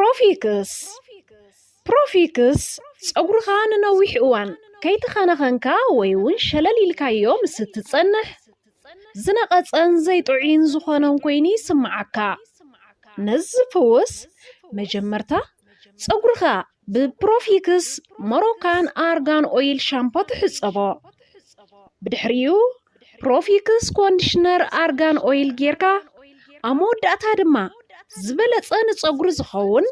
ፕሮፊክስ። ፕሮፊክስ ጸጉርኻ ንነዊሕ እዋን ከይተኸናኸንካ ወይ እውን ሸለል ኢልካዮ ምስ እትጸንሕ፣ ዝነቐጸን ዘይጥዑይን ዝኾነን ኮይኑ ይስምዓካ። ነዚ ዝፍውስ፣ መጀመርታ ጸጉርኻ ብፕሮፊክስ ሞሮካን ኣርጋን ኦይል ሻምፖ ትሕጸቦ። ብድሕሪኡ ፕሮፊክስ ኮንዲሽነር ኣርጋን ኦይል ጌርካ፣ ኣብ መወዳእታ ድማ ዝበለጸ ንጸጉሪ ዝኸውን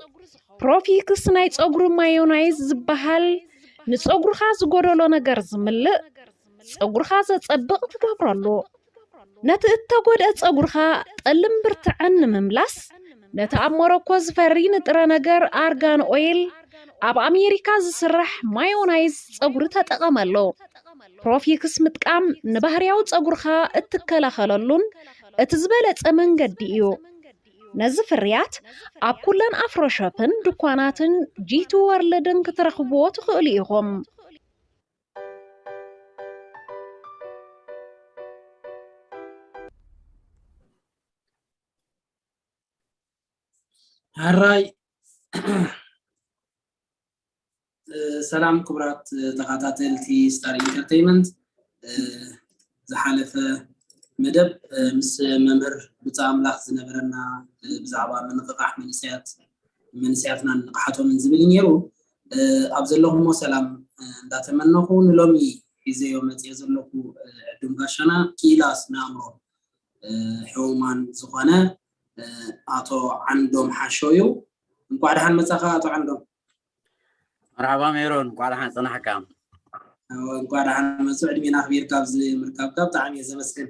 ፕሮፊክስ ናይ ጸጉሪ ማዮናይዝ ዝበሃል፣ ንጸጉርኻ ዝጎደሎ ነገር ዝምልእ፣ ጸጉርኻ ዘጸብቕ ትገብረሉ። ነቲ እተጎድአ ጸጉርኻ ጠልን ብርትዐን ንምምላስ፣ ነቲ ኣብ ሞሮኮ ዝፈሪ ንጥረ ነገር ኣርጋን ኦይል፣ ኣብ ኣሜሪካ ዝስራሕ ማዮናይዝ ጸጉሪ ተጠቐመሉ። ፕሮፊክስ ምጥቃም ንባህርያዊ ጸጉርኻ እትከላኸለሉን እቲ ዝበለጸ መንገዲ እዩ። ነዚ ፍርያት ኣብ ኩለን ኣፍሮ ሾፕን ድኳናትን ጂቱ ወርልድን ክትረኽብዎ ትኽእሉ ኢኹም። ሕራይ ሰላም ክቡራት ተኸታተልቲ ስታር ኢንተርቴይመንት፣ ዝሓለፈ መደብ ምስ መምህር ብፃ ኣምላኽ ዝነበረና ብዛዕባ ምንቕቓሕ መንእሰያት መንእሰያትናን ንቕሓቶምን ዝብል እዩ ነይሩ። ኣብ ዘለኹሞ ሰላም እንዳተመነኹ ንሎሚ ሒዘዮ መፅዮ ዘለኹ ዕዱም ጋሻና ክኢላ ስነ ኣእምሮ ሕሙማን ዝኾነ ኣቶ ዓንዶም ሓሾ እዩ። እንኳዕ ደሓን መፃኻ ኣቶ ዓንዶም። መርሓባ ሜሮን፣ እንኳዕ ደሓን ፀናሕካ። እንኳዕ ደሓን መፁ፣ ዕድሜና ኣኽቢርካ ኣብዚ ምርካብካ ብጣዕሚ እየ ዘመስግን።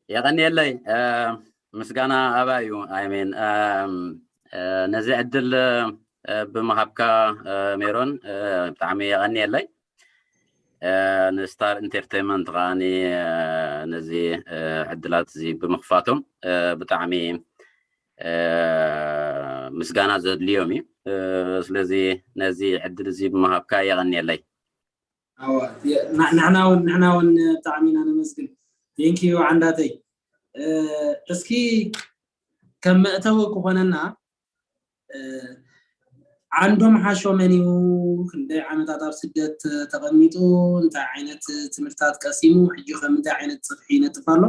የቐንየለይ፣ ምስጋና ኣባይ እዩ። ኣሜን። ነዚ ዕድል ብምሃብካ ሜሮን ብጣዕሚ የቐንየለይ። ንስታር ኢንተርቴይንመንት ከዓኒ ነዚ ዕድላት እዚ ብምኽፋቶም ብጣዕሚ ምስጋና ዘድልዮም እዩ። ስለዚ ነዚ ዕድል እዚ ብምሃብካ የቐንየለይ። ንሕና እውን ንሕና እውን ብጣዕሚ ኢና ነመስግን። ቴንኪዩ ዓንዳተይ። እስኪ ከም መእተዊ ክኾነና ዓንዶም ሓሾ መን እዩ? ክንደይ ዓመታት ኣብ ስደት ተቐሚጡ? እንታይ ዓይነት ትምህርታት ቀሲሙ? ሕጂ ከ ምንታይ ዓይነት ጽፍሒ ይነጥፍ ኣሎ?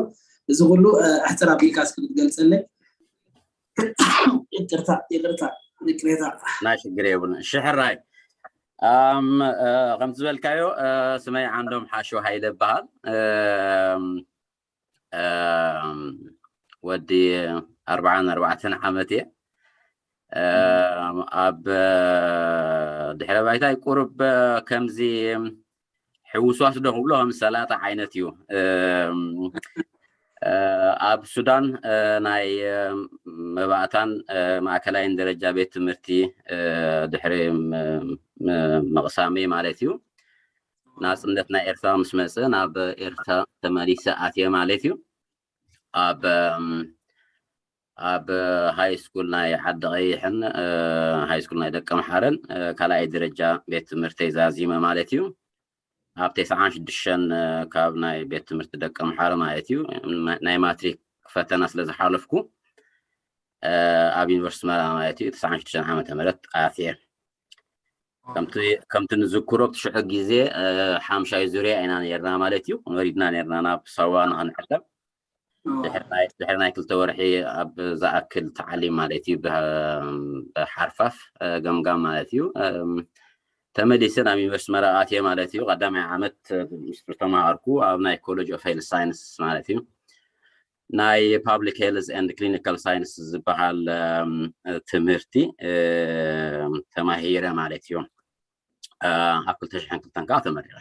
እዚ ኩሉ ኣሕጽር ኣቢልካ እስኪ ክትገልጸለይ። ይቅርታ ይቅርታ ይቅሬታ። ናይ ሽግር የብሉን። ሽሕራይ ከም ዝበልካዮ ስመይ ዓንዶም ሓሾ ሃይለ ይበሃል። ወዲ ኣርባዓን ኣርባዕተን ዓመት እየ። ኣብ ድሕረ ባይታይ ቁሩብ ከምዚ ሕውስዋስ ዶ ክብሎ ከም ሰላጣ ዓይነት እዩ። ኣብ ሱዳን ናይ መባእታን ማእከላይን ደረጃ ቤት ትምህርቲ ድሕሪ ምቕሳመይ ማለት እዩ፣ ናፅነት ናይ ኤርትራ ምስ መፀ ናብ ኤርትራ ተመሊሰ ኣትየ ማለት እዩ። ኣብ ኣብ ሃይ ስኩል ናይ ዓዲ ቀይሕን ሃይ ስኩል ናይ ደቀምሓረን ካልኣይ ደረጃ ቤት ትምህርተይ ዛዚመ ማለት እዩ። ኣብ ተስዓን ሽዱሽተን ካብ ናይ ቤት ትምህርቲ ደቀምሓረ ማለት እዩ ናይ ማትሪክ ፈተና ስለ ዝሓለፍኩ ኣብ ዩኒቨርሲቲ መርኣ ማለት እዩ ተስዓን ሽዱሽተን ዓመተ ምህረት ኣትየ። ከምቲ ንዝክሮ ኣብቲ ሽዑ ግዜ ሓምሻይ ዙርያ ኢና ነርና ማለት እዩ። ወሪድና ነርና ናብ ሳዋ ንክንዕለም ድሕሪ ናይ ክልተ ወርሒ ኣብ ዝኣክል ተዓሊም ማለት እዩ ብሓርፋፍ ገምጋም ማለት እዩ። ተመሊሰ ናብ ዩኒቨርሲቲ መርኣ ኣትየ ማለት እዩ። ቀዳማይ ዓመት ምስ ተማሃርኩ ኣብ ናይ ኮሌጅ ኦፍ ሄልት ሳይንስ ማለት እዩ ናይ ፓብሊክ ሄልት ኤንድ ክሊኒካል ሳይንስ ዝበሃል ትምህርቲ ተማሂረ ማለት እዩ። ኣብ ክልተ ሽሕን ክልተን ከዓ ተመሪቐ።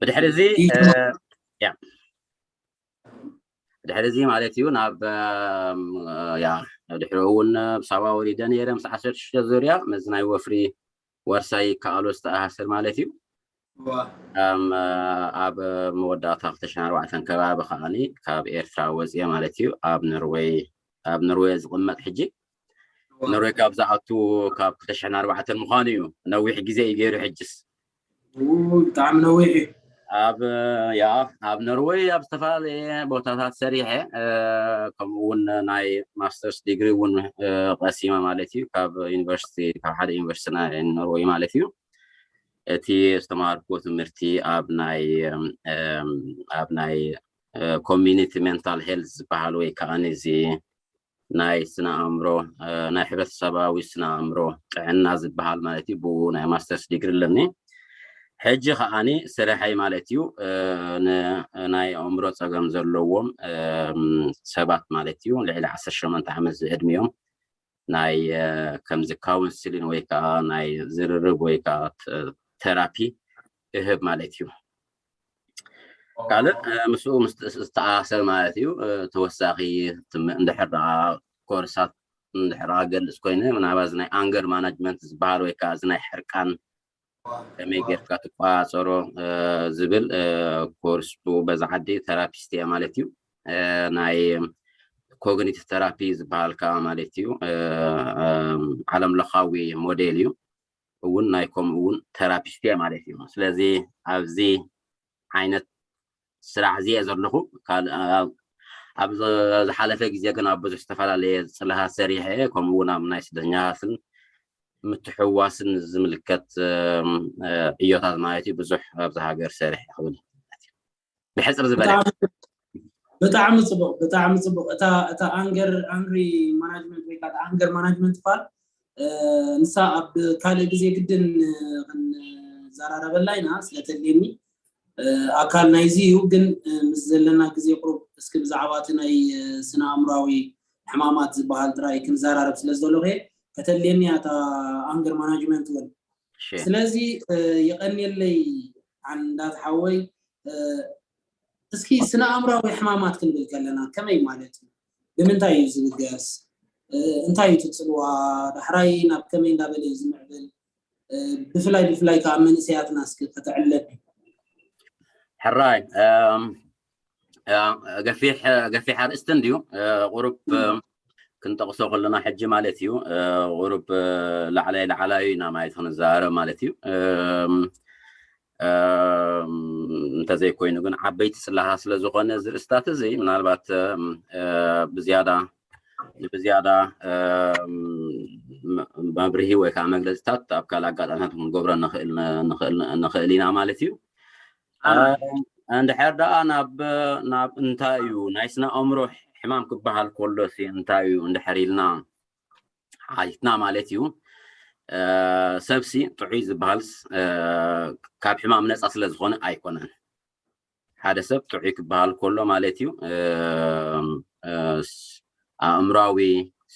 ብድሕሪ እዚ ያ ድሕሪ እዚ ማለት እዩ ናብ ያ ድሕሪ እውን ሳዋ ወሪደ ነይረ ምስ ዓሰርተ ሽዱሽተ ዙርያ መዚ ናይ ወፍሪ ወርሳይ ከኣሎ ዝተኣሳሰር ማለት እዩ። ኣብ መወዳእታ ክልተ ሽሕን ኣርባዕተን ከባቢ ከዓኒ ካብ ኤርትራ ወፅየ ማለት እዩ። ኣብ ኖርወይ ኣብ ኖርወይ ዝቕመጥ ሕጂ ኖርወይ ካብ ዝኣቱ ካብ ክልተ ሽሕን ኣርባዕተን ምዃኑ እዩ። ነዊሕ ግዜ እዩ ገይሩ ሕጅስ ብጣዕሚ ነዊሕ እዩ። ኣብ ያ ኣብ ኖርወይ ኣብ ዝተፈላለየ ቦታታት ሰሪሐ፣ ከምኡ እውን ናይ ማስተርስ ዲግሪ እውን ቀሲመ ማለት እዩ። ካብ ዩኒቨርሲቲ፣ ካብ ሓደ ዩኒቨርሲቲ ናይ ኖርወይ ማለት እዩ። እቲ ዝተማሃርኩ ትምህርቲ ኣብ ናይ ኣብ ናይ ኮሚኒቲ ሜንታል ሄልዝ ዝበሃል ወይ ከዓ እዚ ናይ ስነ ኣእምሮ፣ ናይ ሕብረተሰባዊ ስነ ኣእምሮ ጥዕና ዝበሃል ማለት እዩ። ብኡ ናይ ማስተርስ ዲግሪ ኣለኒ። ሕጂ ከዓኒ ስርሐይ ማለት እዩ፣ ናይ ኣእምሮ ፀገም ዘለዎም ሰባት ማለት እዩ፣ ልዕሊ ዓሰርተ ሸሞንተ ዓመት ዝዕድሚኦም ናይ ከምዚ ካውንስሊን ወይ ከዓ ናይ ዝርርብ ወይ ከዓ ተራፒ እህብ ማለት እዩ። ካልእ ምስኡ ዝተኣሳሰር ማለት እዩ፣ ተወሳኺ እንድሕር ደኣ ኮርሳት እንድሕር ደኣ ገልፅ ኮይነ፣ ምናልባት ናይ ኣንገር ማናጅመንት ዝበሃል ወይ ከዓ እዚ ናይ ሕርቃን ከመይ ጌርካ ትቆፃፀሮ ዝብል ኮርስ ብኡ በዛ ዓዲ ተራፒስት እያ ማለት እዩ። ናይ ኮግኒቲቭ ተራፒ ዝበሃል ከዓ ማለት እዩ፣ ዓለም ለኻዊ ሞዴል እዩ። እውን ናይ ከምኡ እውን ተራፒስት እየ ማለት እዩ። ስለዚ ኣብዚ ዓይነት ስራሕ እዚ እየ ዘለኹ። ኣብ ዝሓለፈ ግዜ ግን ኣብ ብዙሕ ዝተፈላለየ ፅላሃት ሰሪሐ እየ። ከምኡ እውን ኣብ ናይ ስደተኛታትን ምትሕዋስን ዝምልከት ዕዮታት ማለት እዩ ብዙሕ ኣብዚ ሃገር ሰሪሐ ክብል። ብሕፅር ዝበለ። ብጣዕሚ ፅቡቅ፣ ብጣዕሚ ፅቡቅ። እታ ኣንገር ኣንግሪ ማናጅመንት ወይ ከዓ ኣንገር ማናጅመንት ፋል ንሳ ኣብ ካልእ ግዜ ግድን ክንዘራረበላ ኢና ስለተድልየኒ ኣካል ናይዚ እዩ። ግን ምስ ዘለና ግዜ ቁሩብ እስኪ ብዛዕባ እቲ ናይ ስነ ኣእምራዊ ሕማማት ዝበሃል ጥራይ ክንዘራረብ ስለ ዝደለኹ ከተድልየኒ እያ እታ ኣንገር ማናጅመንት እውን። ስለዚ የቐንየለይ ዓንዳት ሓወይ። እስኪ ስነ ኣእምራዊ ሕማማት ክንብል ከለና ከመይ ማለት እዩ? ብምንታይ እዩ ዝብገስ? እንታይ እዩ ትፅልዋ? ዳሕራይ ናብ ከመይ እንዳበለ እዩ ዝምዕብል? ብፍላይ ብፍላይ ከዓ መንእሰያትና እስኪ ከተዕለኒ። ሕራይ ገፊሕ ገፊሕ ኣርእስቲ እንድዩ። ቁሩብ ክንጠቕሶ ከለና ሕጂ ማለት እዩ ቁሩብ ላዕላይ ላዕላዩ ኢና ማለት ክንዛረብ ማለት እዩ። እንተዘይኮይኑ ግን ዓበይቲ ፅላሃ ስለዝኾነ እዚ ርእስታት እዚ ምናልባት ብዝያዳ ብዝያዳ መብርሂ ወይ ከዓ መግለፅታት ኣብ ካልእ ኣጋጣሚታት ክንገብሮ ንኽእል ኢና ማለት እዩ። እንድሕር ደኣ ናብ ናብ እንታይ እዩ ናይ ስነ ኣእምሮ ሕማም ክበሃል ከሎ ሲ እንታይ እዩ እንድሕር ኢልና ሓቲትና ማለት እዩ። ሰብሲ ጥዑይ ዝበሃልስ ካብ ሕማም ነፃ ስለ ዝኾነ ኣይኮነን። ሓደ ሰብ ጥዑይ ክበሃል ከሎ ማለት እዩ ኣእምራዊ፣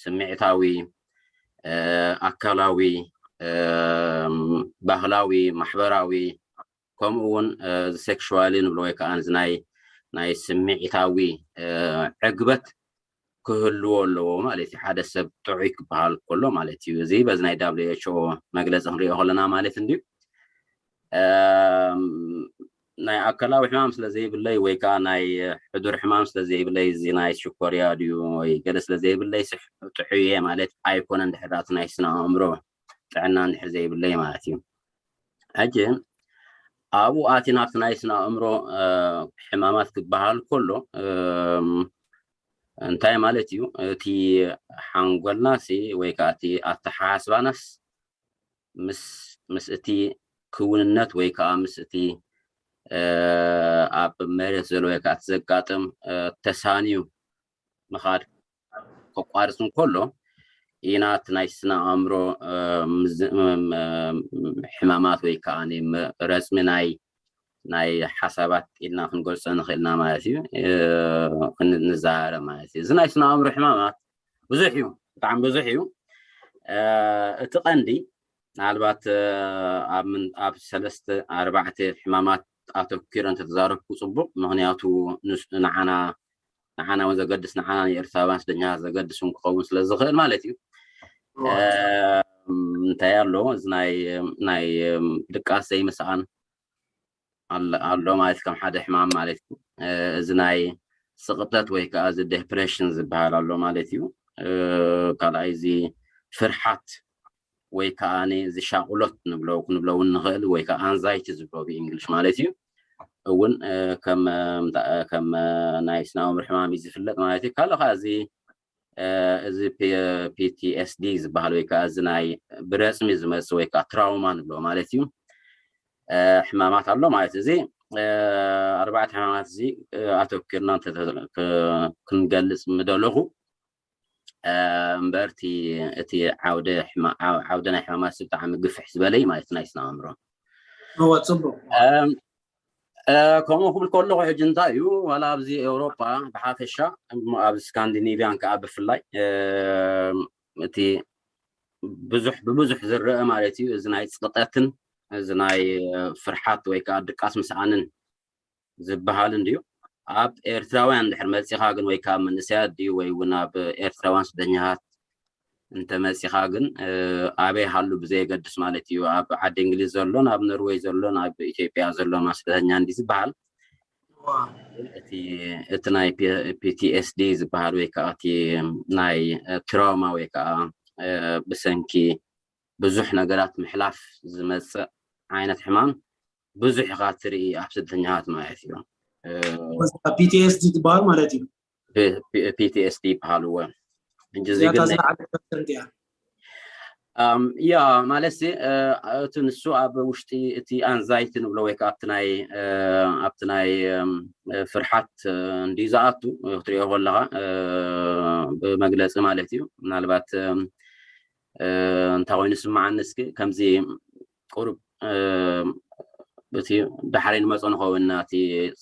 ስምዒታዊ፣ ኣካላዊ፣ ባህላዊ፣ ማሕበራዊ ከምኡ እውን ሴክሽዋሊ ንብሎ ወይ ከዓ ናይ ናይ ስምዒታዊ ዕግበት ክህልዎ ኣለዎ ማለት እዩ። ሓደ ሰብ ጥዑይ ክበሃል ከሎ ማለት እዩ። እዚ በዚ ናይ ዳብሊው ኤች ኦ መግለፂ ክንሪኦ ከለና ማለት እንድዩ። ናይ ኣካላዊ ሕማም ስለ ዘይብለይ ወይ ከዓ ናይ ሕዱር ሕማም ስለ ዘይብለይ እዚ ናይ ሽኮርያ ድዩ ወይ ገለ ስለ ዘይብለይ ጥዑየ ማለት ኣይኮነን። ድሕር እቲ ናይ ስነ ኣእምሮ ጥዕና እንድሕር ዘይብለይ ማለት እዩ። ሕጂ ኣብኡ ኣቲ ናብቲ ናይ ስነ ኣእምሮ ሕማማት ክበሃል ከሎ እንታይ ማለት እዩ? እቲ ሓንጎልናሲ ወይ ከዓ እቲ ኣተሓሳስባናስ ምስ ምስ እቲ ክውንነት ወይ ከዓ ምስ እቲ ኣብ መሬት ዘሎ ወይ ከዓ እቲ ዘጋጥም ተሳንዩ ምኻድ ከቋርፅ እንከሎ ኢና እቲ ናይ ስነ ኣእምሮ ሕማማት ወይ ከዓ ረፅሚ ናይ ናይ ሓሳባት ኢልና ክንገልፆ ንኽእልና ማለት እዩ። ክንዛረብ ማለት እዩ። እዚ ናይ ስነ ኣእምሮ ሕማማት ብዙሕ እዩ፣ ብጣዕሚ ብዙሕ እዩ። እቲ ቀንዲ ምናልባት ኣብ ሰለስተ ኣርባዕተ ሕማማት ኣተኪረ እንተተዛረብኩ ፅቡቅ፣ ምክንያቱ ንዓና ንዓና እውን ዘገድስ፣ ንዓና ንኤርትራውያን ስደተኛታት ዘገድስ እውን ክኸውን ስለ ዝኽእል ማለት እዩ። እንታይ ኣሎ እዚ ናይ ናይ ድቃስ ዘይምስኣን ኣሎ ማለት ከም ሓደ ሕማም ማለት እዩ። እዚ ናይ ስቕጠት ወይ ከዓ እዚ ዴፕሬሽን ዝበሃል ኣሎ ማለት እዩ። ካልኣይ እዚ ፍርሓት ወይ ከዓ እዚ ሻቕሎት ንብሎ ክንብሎ እውን ንኽእል ወይ ከዓ ኣንዛይቲ ዝብሎ ብእንግሊሽ ማለት እዩ። እውን ከም ከም ናይ ስነ ኣእምሮ ሕማም እዩ ዝፍለጥ ማለት እዩ። ካልእ ከዓ እዚ እዚ ፒ ቲ ኤስ ዲ ዝበሃል ወይ ከዓ እዚ ናይ ብረፅሚ ዝመፅእ ወይ ከዓ ትራውማ ንብሎ ማለት እዩ። ሕማማት ኣሎ ማለት እዚ ኣርባዕተ ሕማማት እዚ ኣተኪርና ክንገልፅ ምደለኹ። እምበር እቲ ዓውደ ናይ ሕማማት ብጣዕሚ ግፍሕ ዝበለ ማለት ናይ ስነ ኣእምሮ። ፅቡቅ። ከምኡ ክብል ከለኹ ሕጂ እንታይ እዩ ዋላ ኣብዚ ኤውሮጳ ብሓፈሻ፣ ኣብ ስካንዲኔቪያን ከዓ ብፍላይ እቲ ብዙሕ ብብዙሕ ዝረአ ማለት እዩ። እዚ ናይ ፅቕጠትን እዚ ናይ ፍርሓት ወይ ከዓ ድቃስ ምስኣንን ዝበሃል እንድዩ። ኣብ ኤርትራውያን ድሕር መፂኻ ግን ወይ ከዓ መንእሰያት ድዩ ወይ እውን ኣብ ኤርትራውያን ስደኛታት እንተመፂኻ ግን ኣበይ ሃሉ ብዘየገድስ ማለት እዩ። ኣብ ዓዲ እንግሊዝ ዘሎን ኣብ ኖርወይ ዘሎን ኣብ ኢትዮጵያ ዘሎን ስደተኛ እንዲ ዝበሃል እቲ ናይ ፒ ቲ ኤስ ዲ ዝበሃል ወይ ከዓ እቲ ናይ ትራውማ ወይ ከዓ ብሰንኪ ብዙሕ ነገራት ምሕላፍ ዝመፅእ ዓይነት ሕማም ብዙሕ ኢኻ ትርኢ ኣብ ስደተኛታት ማለት እዩ። ፒ ቲ ኤስ ዲ ዝበሃል ማለት እዩ። ፒ ቲ ኤስ ዲ ይበሃልዎ። ሕጂ እዚ ግን ናይ- ዝለዓለ ፐርሰንት እያ። ያ ማለት እቲ ንሱ ኣብ ውሽጢ እቲ ኣንዛይቲ ንብሎ ወይ ከዓ ኣብቲ ናይ ኣብቲ ናይ ፍርሓት እንዲ ዝኣቱ ክትሪኦ ከለካ ብመግለፂ ማለት እዩ። ምናልባት እንታይ ኮይኑ ስምዓኒ እስኪ ከምዚ ቁሩብ እቲ ዳሕረይ ንመፆ ንኸውን እቲ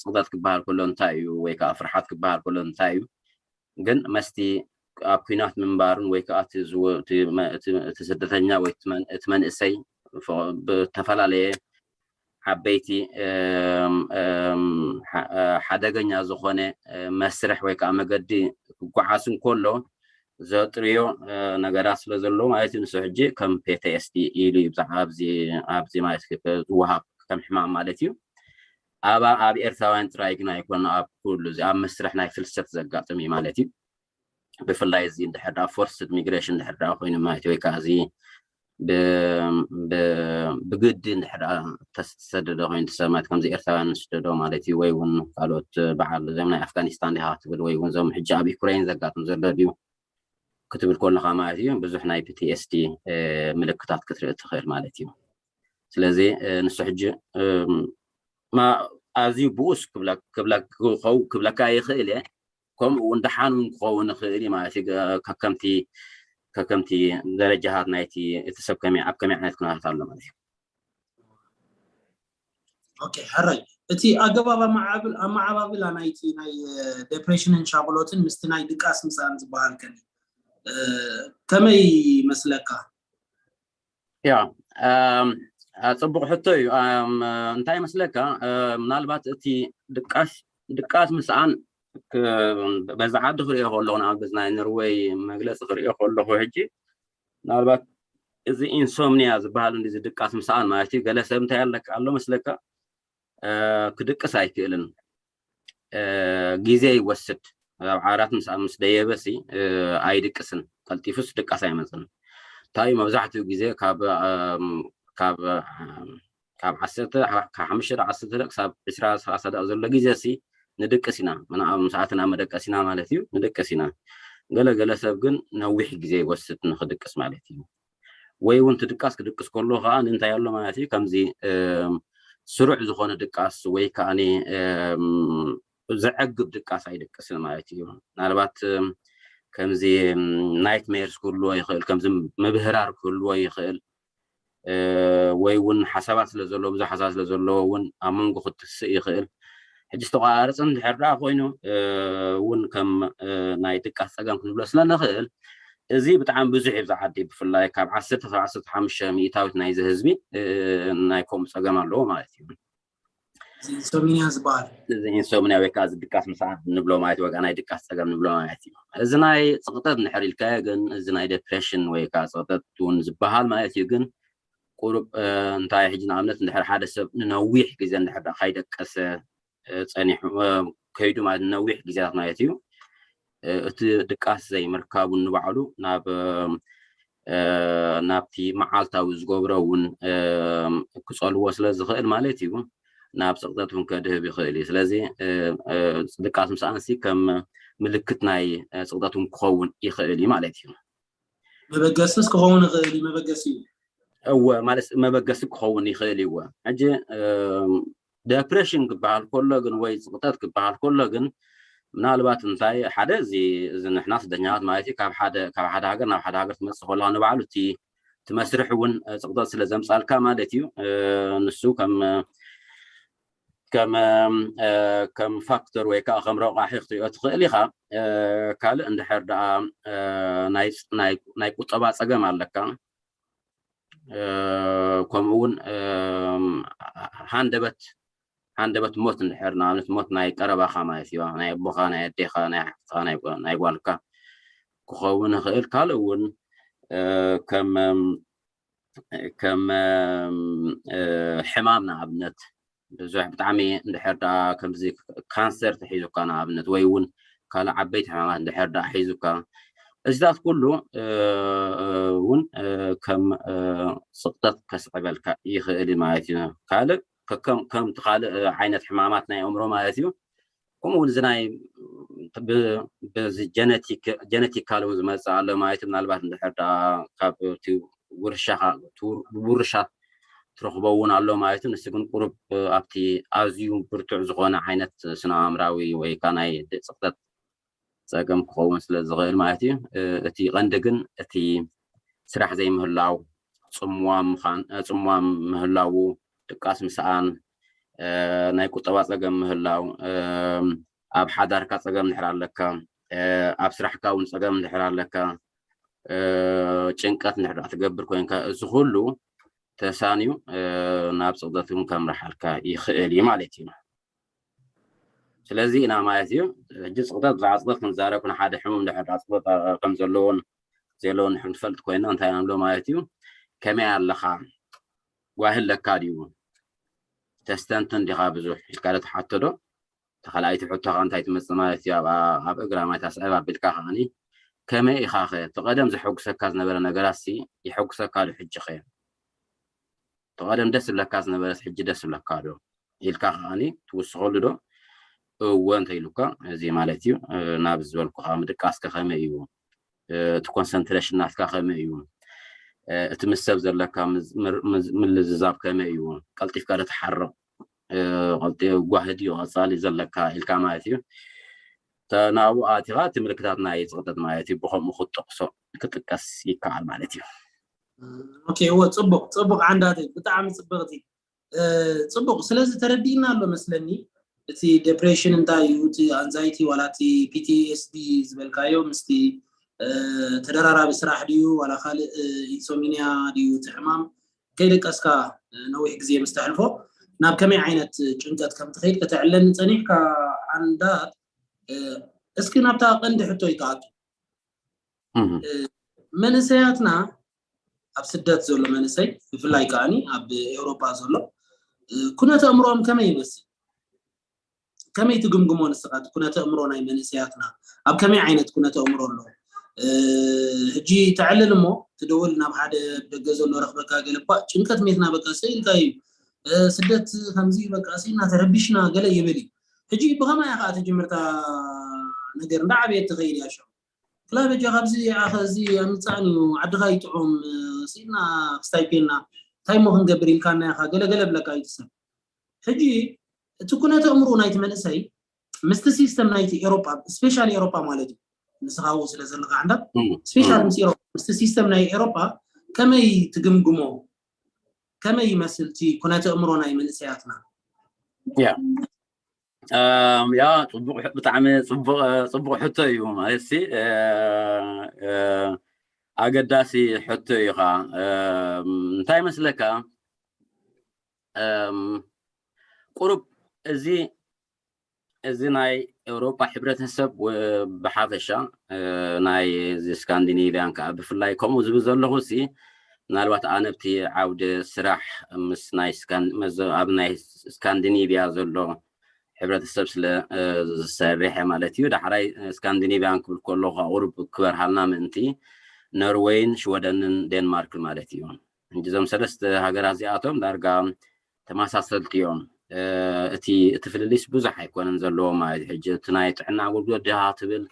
ፅቕጠት ክበሃል ከሎ እንታይ እዩ ወይ ከዓ ፍርሓት ክበሃል ከሎ እንታይ እዩ? ግን መስቲ ኣብ ኩናት ምንባሩን ወይ ከዓ እቲ ስደተኛ ወይ እቲ መንእሰይ ብተፈላለየ ዓበይቲ ሓደገኛ ዝኾነ መስርሕ ወይ ከዓ መገዲ ክጓዓዝ እንከሎ ዘጥርዮ ነገራት ስለ ዘሎ ማለት እዩ። ንሱ ሕጂ ከም ፒ ቲ ኤስ ዲ ኢሉ እዩ ኣብዚ ማለት ዝወሃብ ከም ሕማም ማለት እዩ። ኣብ ኣብ ኤርትራውያን ጥራይ ግን ኣይኮነ ኣብ ኩሉ እዚ ኣብ መስርሕ ናይ ፍልሰት ዘጋጥም እዩ ማለት እዩ። ብፍላይ እዚ እንድሕር ዳ ፎርስድ ሚግሬሽን እንድሕር ዳ ኮይኑ ማለት ወይ ከዓ እዚ ብግዲ እንድሕር ዳ ተሰደደ ኮይኑ ሰብ ማለት ከምዚ ኤርትራውያን ዝስደዶ ማለት እዩ። ወይ እውን ካልኦት በዓል እዞም ናይ ኣፍጋኒስታን ዲኻ ክትብል ወይ እውን እዞም ሕጂ ኣብ ዩክሬን ዘጋጥም ዘሎ ድዩ ክትብል ከለካ ማለት እዩ ብዙሕ ናይ ፒ ቲ ኤስ ዲ ምልክታት ክትርኢ ትኽእል ማለት እዩ። ስለዚ ንሱ ሕጂ ኣዝዩ ብኡስ ክብለካ ይኽእል እየ። ከምኡ እውን ደሓን እውን ክኸውን ይኽእል እዩ ማለት እዩ። ከከምቲ ከከምቲ ደረጃታት ናይቲ እቲ ሰብ ከመይ ኣብ ከመይ ዓይነት ኩነታት ኣሎ ማለት እዩ። ኦኬ ሕራይ እቲ ኣገባብ ኣመዓባብላ ናይቲ ናይ ዴፕሬሽንን ሻቕሎትን ምስቲ ናይ ድቃስ ምሳን ዝበሃል ከ ከመይ መስለካ? ያ ጽቡቕ ሕቶ እዩ። እንታይ መስለካ ምናልባት እቲ ድቃስ ድቃስ ምስኣን በዛ ዓዲ ክሪኦ ከለኹ ንኣብነት ናይ ኖርወይ መግለፂ ክሪኦ ከለኹ ሕጂ ምናልባት እዚ ኢንሶምኒያ ዝበሃል እንዲ ድቃስ ምስኣን ማለት እዩ። ገለ ሰብ እንታይ ኣለካ ኣሎ መስለካ ክድቅስ ኣይክእልን፣ ግዜ ይወስድ። ኣብ ዓራት ምስ ምስ ደየበ ሲ ኣይድቅስን፣ ቀልጢፉስ ድቃስ ኣይመፅን። እንታይ መብዛሕትኡ ግዜ ካብ ካብ ካብ ዓሰርተ ካብ ሓሙሽተ ደቂ ዓሰርተ ደቂ ክሳብ ዕስራ ሰላሳ ደቂ ዘሎ ግዜ ሲ ንድቅስ ኢና፣ ምናምን ሰዓትና መደቀስ ኢና ማለት እዩ። ንድቅስ ኢና። ገለ ገለ ሰብ ግን ነዊሕ ግዜ ይወስድ ንክድቅስ ማለት እዩ። ወይ እውን ትድቃስ ክድቅስ ከሎ ከዓ እንታይ ኣሎ ማለት እዩ ከምዚ ስሩዕ ዝኾነ ድቃስ ወይ ከዓ ዘዕግብ ድቃስ ኣይድቅስን ማለት እዩ። ምናልባት ከምዚ ናይትሜርስ ክህልዎ ይኽእል፣ ከምዚ ምብህራር ክህልዎ ይኽእል፣ ወይ እውን ሓሳባት ስለ ዘለዎ ብዙሕ ሓሳባት ስለ ዘለዎ እውን ኣብ መንጎ ክትስእ ይኽእል። ሕጂ ዝተቋራረፀ እንድሕር ደኣ ኮይኑ እውን ከም ናይ ድቃስ ፀገም ክንብሎ ስለ ንኽእል እዚ ብጣዕሚ ብዙሕ እዩ ብዛ ዓዲ ብፍላይ ካብ ዓሰርተ ካብ ዓሰርተ ሓሙሽተ ሚእታዊት ናይዚ ህዝቢ ናይ ከምኡ ፀገም ኣለዎ ማለት እዩ። ኢንሶሚኒያ ዝበሃል እዚ ኢንሶምኒያ ወይ ከዓ እዚ ድቃስ ምሳዕ ንብሎ ማለት ወይ ከዓ ናይ ድቃስ ፀገም ንብሎ ማለት እዩ። እዚ ናይ ፅቕጠት እንድሕር ኢልካዮ ግን እዚ ናይ ዴፕሬሽን ወይ ከዓ ፅቕጠት እውን ዝበሃል ማለት እዩ። ግን ቁሩብ እንታይ ሕጂ ንኣብነት እንድሕር ሓደ ሰብ ንነዊሕ ግዜ እንድሕር ካይደቀሰ ፀኒሑ ከይዱ ማለት ነዊሕ ግዜታት ማለት እዩ። እቲ ድቃስ ዘይምርካቡ ንባዕሉ ናብ ናብቲ መዓልታዊ ዝገብሮ እውን ክፀልዎ ስለ ዝኽእል ማለት እዩ። ናብ ጽቕጠት እውን ከድህብ ይኽእል እዩ። ስለዚ ድቃስ ምስኣንሲ ከም ምልክት ናይ ጽቕጠት እውን ክኸውን ይኽእል እዩ ማለት እዩ። መበገስስ ክኸውን ይኽእል እዩ። መበገሲ እዩ። እወ፣ ማለት መበገሲ ክኸውን ይኽእል እዩ። እወ፣ ሕጂ ደፕሬሽን ክበሃል ከሎ ግን ወይ ጽቕጠት ክበሃል ከሎ ግን ምናልባት እንታይ ሓደ እዚ እዚ ንሕና ስደኛታት ማለት እዩ ካብ ሓደ ካብ ሓደ ሃገር ናብ ሓደ ሃገር ትመጽእ ከለኻ ንባዕሉ እቲ እቲ መስርሕ እውን ጽቕጠት ስለ ዘምጻልካ ማለት እዩ። ንሱ ከም ከም ከም ፋክተር ወይ ከዓ ከም ረቋሒ ክትሪኦ ትኽእል ኢኻ። ካልእ እንድሕር ደኣ ናይ ቁጠባ ፀገም ኣለካ፣ ከምኡ እውን ሃንደበት ሃንደበት ሞት እንድሕር ንኣብነት ሞት ናይ ቀረባኻ ማለት እዩ፣ ናይ ኣቦኻ፣ ናይ ኣዴኻ፣ ናይ ሓፍትኻ፣ ናይ ጓልካ ክኸውን ይኽእል። ካልእ እውን ከም ከም ሕማም ንኣብነት ብዙሕ ብጣዕሚ እንድሕር ደኣ ከምዚ ካንሰር ተሒዙካ ንኣብነት ወይ እውን ካልእ ዓበይቲ ሕማማት እንድሕር ደኣ ሒዙካ እዚታት ኩሉ እውን ከም ስቕጠት ከስዕበልካ ይኽእል ማለት እዩ። ካልእ ከምቲ ካልእ ዓይነት ሕማማት ናይ ኣእምሮ ማለት እዩ። ከምኡ እውን እዚ ናይ ጀነቲካል እውን ዝመፅእ ኣሎ ማለት እዩ። ምናልባት እንድሕር ደኣ ካብ ውርሻኻ ውርሻ ትረኽቦ እውን ኣሎ ማለት እዩ። ንሱ ግን ቁሩብ ኣብቲ ኣዝዩ ብርቱዕ ዝኾነ ዓይነት ስነ ኣእምራዊ ወይ ከዓ ናይ ጽቕጠት ፀገም ክኸውን ስለ ዝኽእል ማለት እዩ። እቲ ቀንዲ ግን እቲ ስራሕ ዘይምህላው፣ ፅምዋም ምዃን፣ ፅምዋም ምህላው፣ ድቃስ ምስኣን፣ ናይ ቁጠባ ፀገም ምህላው፣ ኣብ ሓዳርካ ፀገም እንድሕር ኣለካ፣ ኣብ ስራሕካ እውን ፀገም እንድሕር ኣለካ፣ ጭንቀት እንድሕር ትገብር ኮይንካ እዚ ኩሉ ተሳንዩ ናብ ፅቕጠት እውን ከምርሓልካ ይኽእል እዩ ማለት እዩ። ስለዚ ኢና ማለት እዩ ሕጂ ፅቕጠት ብዛዕባ ፅቕጠት ክንዛረብ ንሓደ ሕሙም እንድሕር ፅቕጠት ከም ዘለዎን ዘለዎን ንሕር ንፈልጥ ኮይና እንታይ ኢና ንብሎ ማለት እዩ። ከመይ ኣለኻ? ጓሂ ኣለካ ድዩ? ተስተንትን ዲኻ ብዙሕ ኢልካ ዶ ትሓቶ ዶ? ተኻልኣይቲ ሕቶ ከዓ እንታይ ትመፅእ ማለት እዩ? ኣብ እግራ ማይ ታስዕብ ኣቢልካ ከዓኒ ከመይ ኢኻ ኸ? እቲ ቀደም ዘሐጉሰካ ዝነበረ ነገራት ሲ የሐጉሰካ ዶ? ሕጂ ኸ እቲ ቀደም ደስ ዝብለካ ዝነበረስ ሕጂ ደስ ዝብለካ ዶ? ኢልካ ከዓኒ ትውስኸሉ ዶ? እወ እንተኢሉካ እዚ ማለት እዩ ናብ ዝበልኩኻ ምድቃስካ ከመይ እዩ? እቲ ኮንሰንትሬሽን ናትካ ከመይ እዩ? እቲ ምስ ሰብ ዘለካ ምልዝዛብ ከመይ እዩ? ቀልጢፍካ ዶ ትሓርቕ? ጓሂ ድዩ ቀፃሊ ዘለካ ኢልካ ማለት እዩ። ናብኡ ኣቲኻ እቲ ምልክታት ናይ ፅቕጠት ማለት እዩ ብከምኡ ክትጠቅሶ ክጥቀስ ይከኣል ማለት እዩ። ኦኬ፣ እወ፣ ፅቡቕ ፅቡቕ ዓንዳተይ፣ ብጣዕሚ ፅብቕቲ። ፅቡቕ። ስለዚ ተረዲእና ኣሎ መስለኒ። እቲ ዴፕሬሽን እንታይ እዩ፣ እቲ ኣንዛይቲ ዋላ እቲ ፒቲኤስዲ ዝበልካዮ ምስቲ ተደራራቢ ስራሕ ድዩ ዋላ ካልእ ኢንሶሚኒያ ድዩ እቲ ሕማም ከይደቀስካ ነዊሕ ግዜ ምስ ተሕልፎ ናብ ከመይ ዓይነት ጭንቀት ከም ትኸይድ ከተዕለኒ ጸኒሕካ። ኣንዳት እስኪ ናብታ ቀንዲ ሕቶ ይከኣቱ። መንእሰያትና ኣብ ስደት ዘሎ መንእሰይ ብፍላይ ከዓኒ ኣብ ኤውሮጳ ዘሎ ኩነተ ኣእምሮኦም ከመይ ይመስል? ከመይ ትግምግሞ ንስኻ እቲ ኩነተ ኣእምሮ ናይ መንእሰያትና? ኣብ ከመይ ዓይነት ኩነተ ኣእምሮ ኣሎ? ሕጂ ተዕልል እሞ ትደውል ናብ ሓደ ደገ ዘሎ ረኽበካ ገለ ባ ጭንቀት ሜትና በቃ ስኢልካ እዩ። ስደት ከምዚ በቃ ስኢልና ተረቢሽና ገለ ይብል እዩ። ሕጂ ብኸማይ ከዓ ትጅምርታ ነገር እንዳ ዓበየት ትኸይድ እያ። ሸው ክላ በጃ ካብዚ ኣኸ እዚ ኣምፃእን እዩ ዓድኻ ይጥዑም ስኢልና ክስታይፔና እንታይ ሞ ክንገብር ኢልካና ኢኻ ገለገለ ብለካ እዩ ትሰብ። ሕጂ እቲ ኩነተ እምሩ ናይቲ መንእሰይ ምስቲ ሲስተም ናይቲ ኤሮፓ ስፔሻል ኤሮፓ ማለት እዩ ንስኻው ስለ ዘለካ ዓንዳ ስፔሻል ምስ ኤሮፓ ምስቲ ሲስተም ናይ ኤሮፓ ከመይ ትግምግሞ? ከመይ ይመስል እቲ ኩነተ እምሮ ናይ መንእሰያትና? ያ ያ ጽቡቅ ብጣዕሚ ጽቡቅ ጽቡቅ ሕቶ እዩ ማለት ሲ ኣገዳሲ ሕቶ እዩ ኻ እንታይ መስለካ ቁሩብ እዚ እዚ ናይ ኤውሮጳ ሕብረተሰብ ብሓፈሻ ናይ ስካንዲኔቪያን ከዓ ብፍላይ ከምኡ ዝብል ዘለኹ ሲ ምናልባት ኣነ ብቲ ዓውዲ ስራሕ ምስ ናይ ኣብ ናይ ስካንዲኔቪያ ዘሎ ሕብረተሰብ ስለ ዝሰርሐ ማለት እዩ። ዳሕራይ ስካንዲኔቪያን ክብል ከለኹ ቁሩብ ክበርሃልና ምእንቲ ኖርዌይን ሽወደንን ዴንማርክን ማለት እዩ። እዞም ሰለስተ ሃገራት እዚኣቶም ዳርጋ ተመሳሰልቲ እዮም። እቲ እቲ ፍልልይስ ብዙሕ ኣይኮነን ዘለዎ ማለት እዩ። ሕጂ እቲ ናይ ጥዕና ኣገልግሎት ድሃ ትብል፣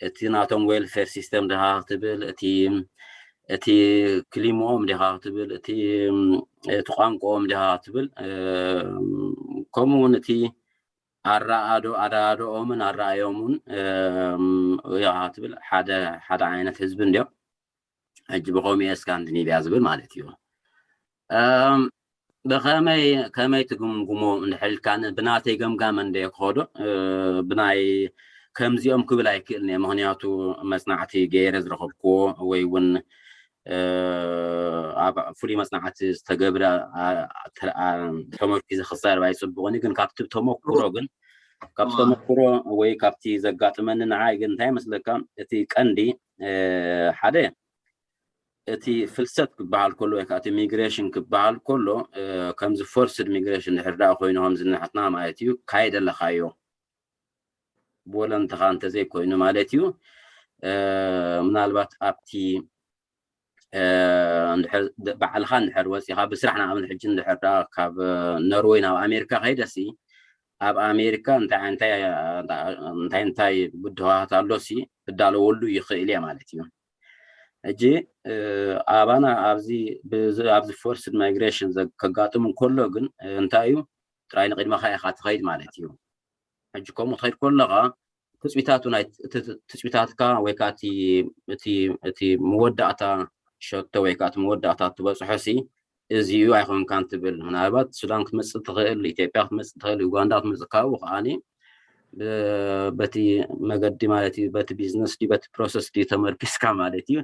እቲ ናቶም ዌልፌር ሲስተም ድሃ ትብል፣ እቲ እቲ ክሊምኦም ድሃ ትብል፣ እቲ እቲ ቋንቋኦም ድሃ ትብል፣ ከምኡ እውን እቲ ኣረኣዶ ኣረኣዶኦምን ኣረኣዮምን ድሃ ትብል ሓደ ሓደ ዓይነት ህዝቢ እንዲዮም። ሕጂ ብኸምኡ ስካንዲኔቪያ ዝብል ማለት እዩ። ብኸመይ ከመይ ትግምግሞ እንድሕር ኢልካ ብናተይ ገምጋም እንደ ክኸዶ ብናይ ከምዚኦም ክብል ኣይክእልን እየ። ምክንያቱ መፅናዕቲ ገይረ ዝረኸብክዎ ወይ እውን ኣብ ፍሉይ መፅናዕቲ ዝተገብረ ተመርኪዘ ክዛረብ ኣይፅቡቕን እዩ። ግን ካብቲ ተመክሮ ግን ካብቲ ተመክሮ ወይ ካብቲ ዘጋጥመኒ ንዓይ ግን እንታይ መስለካ እቲ ቀንዲ ሓደ እቲ ፍልሰት ክበሃል ከሎ ወይ ከዓ እቲ ሚግሬሽን ክበሃል ከሎ ከምዚ ፎርስድ ሚግሬሽን ድሕር ዳኣ ኮይኑ ከምዚ ንሕትና ማለት እዩ ካይደ ኣለኻዮ ብወለንትኻ እንተዘይኮይኑ ማለት እዩ ምናልባት ኣብቲ ባዕልኻ እንድሕር ወፂኻ ብስራሕ ንኣብነት ሕጂ እንድሕር ካብ ኖርወይ ናብ ኣሜሪካ ከይደሲ ኣብ ኣሜሪካ እንታይ እንታይ እንታይ እንታይ ብድሆታት ኣሎሲ ክዳለወሉ ይኽእል እየ ማለት እዩ። ሕጂ ኣባና ኣብዚ ኣብዚ ፎርስድ ማይግሬሽን ከጋጥም እንከሎ ግን እንታይ እዩ ጥራይ ንቅድመኻ ኢኻ ትኸይድ ማለት እዩ። ሕጂ ከምኡ ትኸይድ ከለኻ ትፅቢታቱ ናይ ትፅቢታትካ ወይ ከዓ እቲ መወዳእታ ሸቶ ወይ ከዓ እቲ መወዳእታ ትበፅሖ ሲ እዚ እዩ ኣይኮንካን ትብል። ምናልባት ሱዳን ክትመፅእ ትኽእል፣ ኢትዮጵያ ክትመፅእ ትኽእል፣ ዩጋንዳ ክትመፅእ ካብኡ ከዓኒ በቲ መገዲ ማለት እዩ በቲ ቢዝነስ ድዩ በቲ ፕሮሰስ ድዩ ተመርኪስካ ማለት እዩ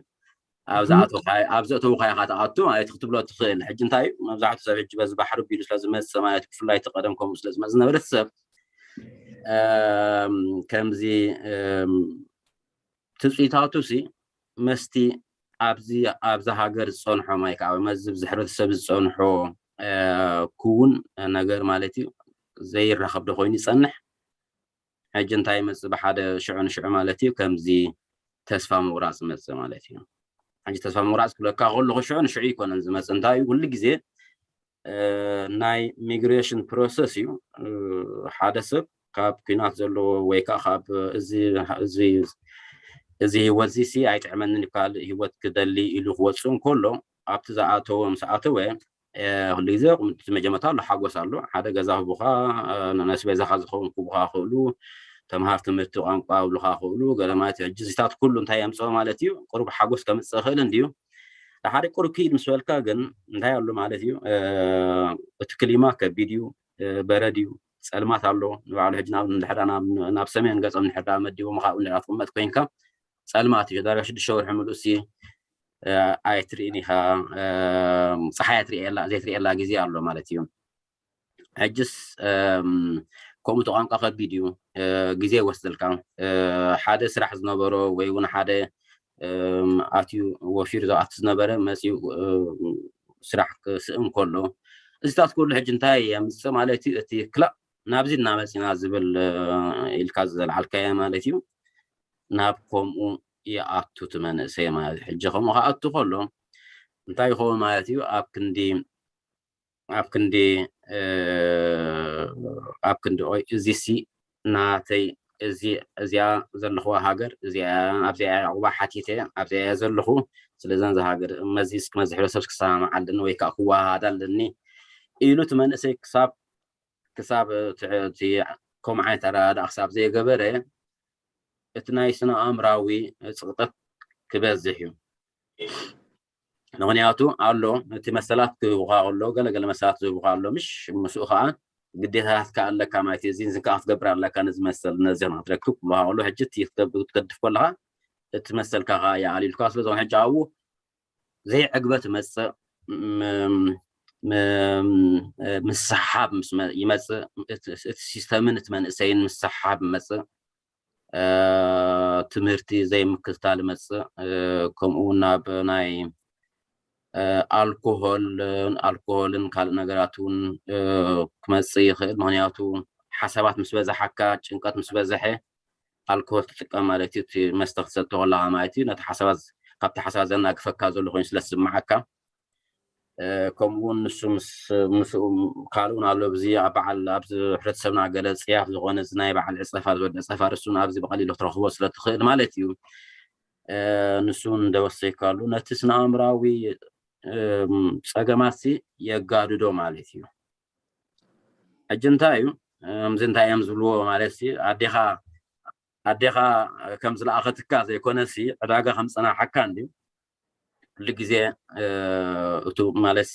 ኣብ ዘእተውካዮ ኢኻ ትኣቱ ማለት ክትብሎ ትኽእል። ሕጂ እንታይ እዩ መብዛሕትኡ ሰብ ሕጂ በዚ ባሕሪ ቢሉ ስለ ዝመፅእ ማለት ብፍላይ እቲ ቀደም ከምኡ ስለ ዝመፅእ ዝነበረ ሰብ ከምዚ ትፅቢታቱ ሲ መስቲ ኣብዚ ኣብዛ ሃገር ዝፀንሖ ማይ ከዓ መዚ ኣብዚ ሕብረተሰብ ዝፀንሖ ክውን ነገር ማለት እዩ ዘይራኸብ ዶ ኮይኑ ይፀንሕ። ሕጂ እንታይ ይመፅእ ብሓደ ሽዑ ንሽዑ ማለት እዩ ከምዚ ተስፋ ምቁራፅ ይመፅእ ማለት እዩ። ሕጂ ተስፋ ምቁራፅ ክብለካ ከለኹ ሽዑ ንሽዑ ይኮነን ዝመፅእ እንታይ እዩ ኩሉ ግዜ ናይ ሚግሬሽን ፕሮሰስ እዩ። ሓደ ሰብ ካብ ኩናት ዘለዎ ወይ ከዓ ካብ እዚ ህይወት እዚ ሲ ኣይጥዕመንን ይበሃል ህይወት ክደሊ ኢሉ ክወፅእ እንከሎ ኣብቲ ዝኣተወ ምስ ኣተወ ኩሉ ግዜ መጀመርታ ኣሎ ሓጎስ ኣሎ ሓደ ገዛ ክቡካ ነስቤዛካ ዝኸውን ክቡካ ክእሉ ተምሃር ትምህርቲ ቋንቋ ብሉካ ክእሉ ገለ ማለት እዩ። ሕጂ እዚታት ኩሉ እንታይ የምፅኦ ማለት እዩ? ቁሩብ ሓጎስ ከምፅእ ይኽእል እንድዩ። ሓደ ቁሩብ ክኢድ ምስ በልካ ግን እንታይ ኣሎ ማለት እዩ? እቲ ክሊማ ከቢድ እዩ፣ በረድ እዩ፣ ፀልማት ኣሎ። ንባዕሉ ሕጂ ንኣብነት እንድሕር ናብ ሰሜን ገፆም እንድሕር መዲቦም ካብኡ እንድሕር ትቕመጥ ኮይንካ ፀልማት እዩ። ዳርጋ ሽዱሽተ ወርሒ ምሉእ ሲ ኣይትርእን ኢኻ፣ ፀሓይ ኣይትርእየላ ዘይትርእየላ ግዜ ኣሎ ማለት እዩ። ሕጅስ ከምኡ እቲ ቋንቋ ከቢድ እዩ፣ ግዜ ይወስደልካ። ሓደ ስራሕ ዝነበሮ ወይ እውን ሓደ ኣትዩ ወፊሩ ዝኣቱ ዝነበረ መፅኡ ስራሕ ክስእን ከሎ እዚታት ኩሉ ሕጂ እንታይ የምፅእ ማለት እዩ? እቲ ክላእ ናብዚ እናመፂና ዝብል ኢልካ ዘልዓልካዮ ማለት እዩ። ናብ ከምኡ ይኣቱ እቲ መንእሰይ ማለት እዩ። ሕጂ ከምኡ ክኣቱ ከሎ እንታይ ይኸውን ማለት እዩ? ኣብ ክንዲ ኣብ ክንዲ ኣብ ክንዲ ኦይ እዚሲ ናተይ እዚ እዚኣ ዘለኽዋ ሃገር እዚኣ ኣብዚኣ ዕቑባ ሓቲተ ኣብዚኣ እየ ዘለኹ ስለዚ ነዚ ሃገር መዚ እስኪ መዚ ሕብረተሰብ ክሰማማዓ ኣለኒ ወይ ከዓ ክወሃሃዳ ኣለኒ ኢሉ እቲ መንእሰይ ክሳብ ክሳብ እቲ ከምኡ ዓይነት ኣረዳድኣ ክሳብ ዘይገበረ እቲ ናይ ስነ ኣእምራዊ ፅቕጠት ክበዝሕ እዩ። ምክንያቱ ኣሎ እቲ መሰላት ክህቡካ ከሎ ገለገለ መሰላት ዝህቡካ ኣሎ ምሽ ምስኡ ከዓ ግዴታታትካ ኣለካ ማለት እዩ። እዚ ንዝን ከዓ ክትገብር ኣለካ ነዚ መሰል ነዚ ክትረክብ ክብሉካ ከሎ ሕጂ እቲ ክትገብር ክትገድፍ ከለካ እቲ መሰልካ ከዓ ይኣልዩልካ ስለዝኾነ ሕጂ ኣብኡ ዘይዕግበ ትመፅእ ምስሓብ ይመፅእ እቲ ሲስተምን እቲ መንእሰይን ምስሓብ ይመፅእ ትምህርቲ ዘይምክትታል ይመፅእ ከምኡ ናብ ናይ ኣልኮሆል ኣልኮሆልን ካልእ ነገራት እውን ክመፅእ ይኽእል ምክንያቱ ሓሳባት ምስ በዛሓካ ጭንቀት ምስ በዝሐ ኣልኮል ትጥቀም ማለት እዩ እቲ መስተ ክትሰተ ከለካ ማለት እዩ ነቲ ሓሳባት ካብቲ ሓሳባት ዘናግፈካ ዘሎ ኮይኑ ስለ ዝስምዓካ ከምኡ እውን ንሱ ምስ ምስኡ ካልእ እውን ኣሎ። ብዚ ኣብ በዓል ኣብዚ ሕብረተሰብና ገለ ፅያፍ ዝኾነ እዚ ናይ በዓል ዕፀፋ ዝወደ ዕፀፋ ርሱን ኣብዚ ብቐሊሉ ክትረኽቦ ስለ ትኽእል ማለት እዩ። ንሱ እውን እንደወሰይካሉ ነቲ ስነ ኣእምራዊ ፀገማት የጋድዶ ማለት እዩ። ሕጂ እንታይ እዩ እምዚ እንታይ እዮም ዝብልዎ ማለት ኣዴኻ ኣዴኻ ከም ዝለኣኸትካ ዘይኮነሲ ዕዳጋ ከም ፀናሓካ እንድዩ። ኩሉ ግዜ እቱ ማለት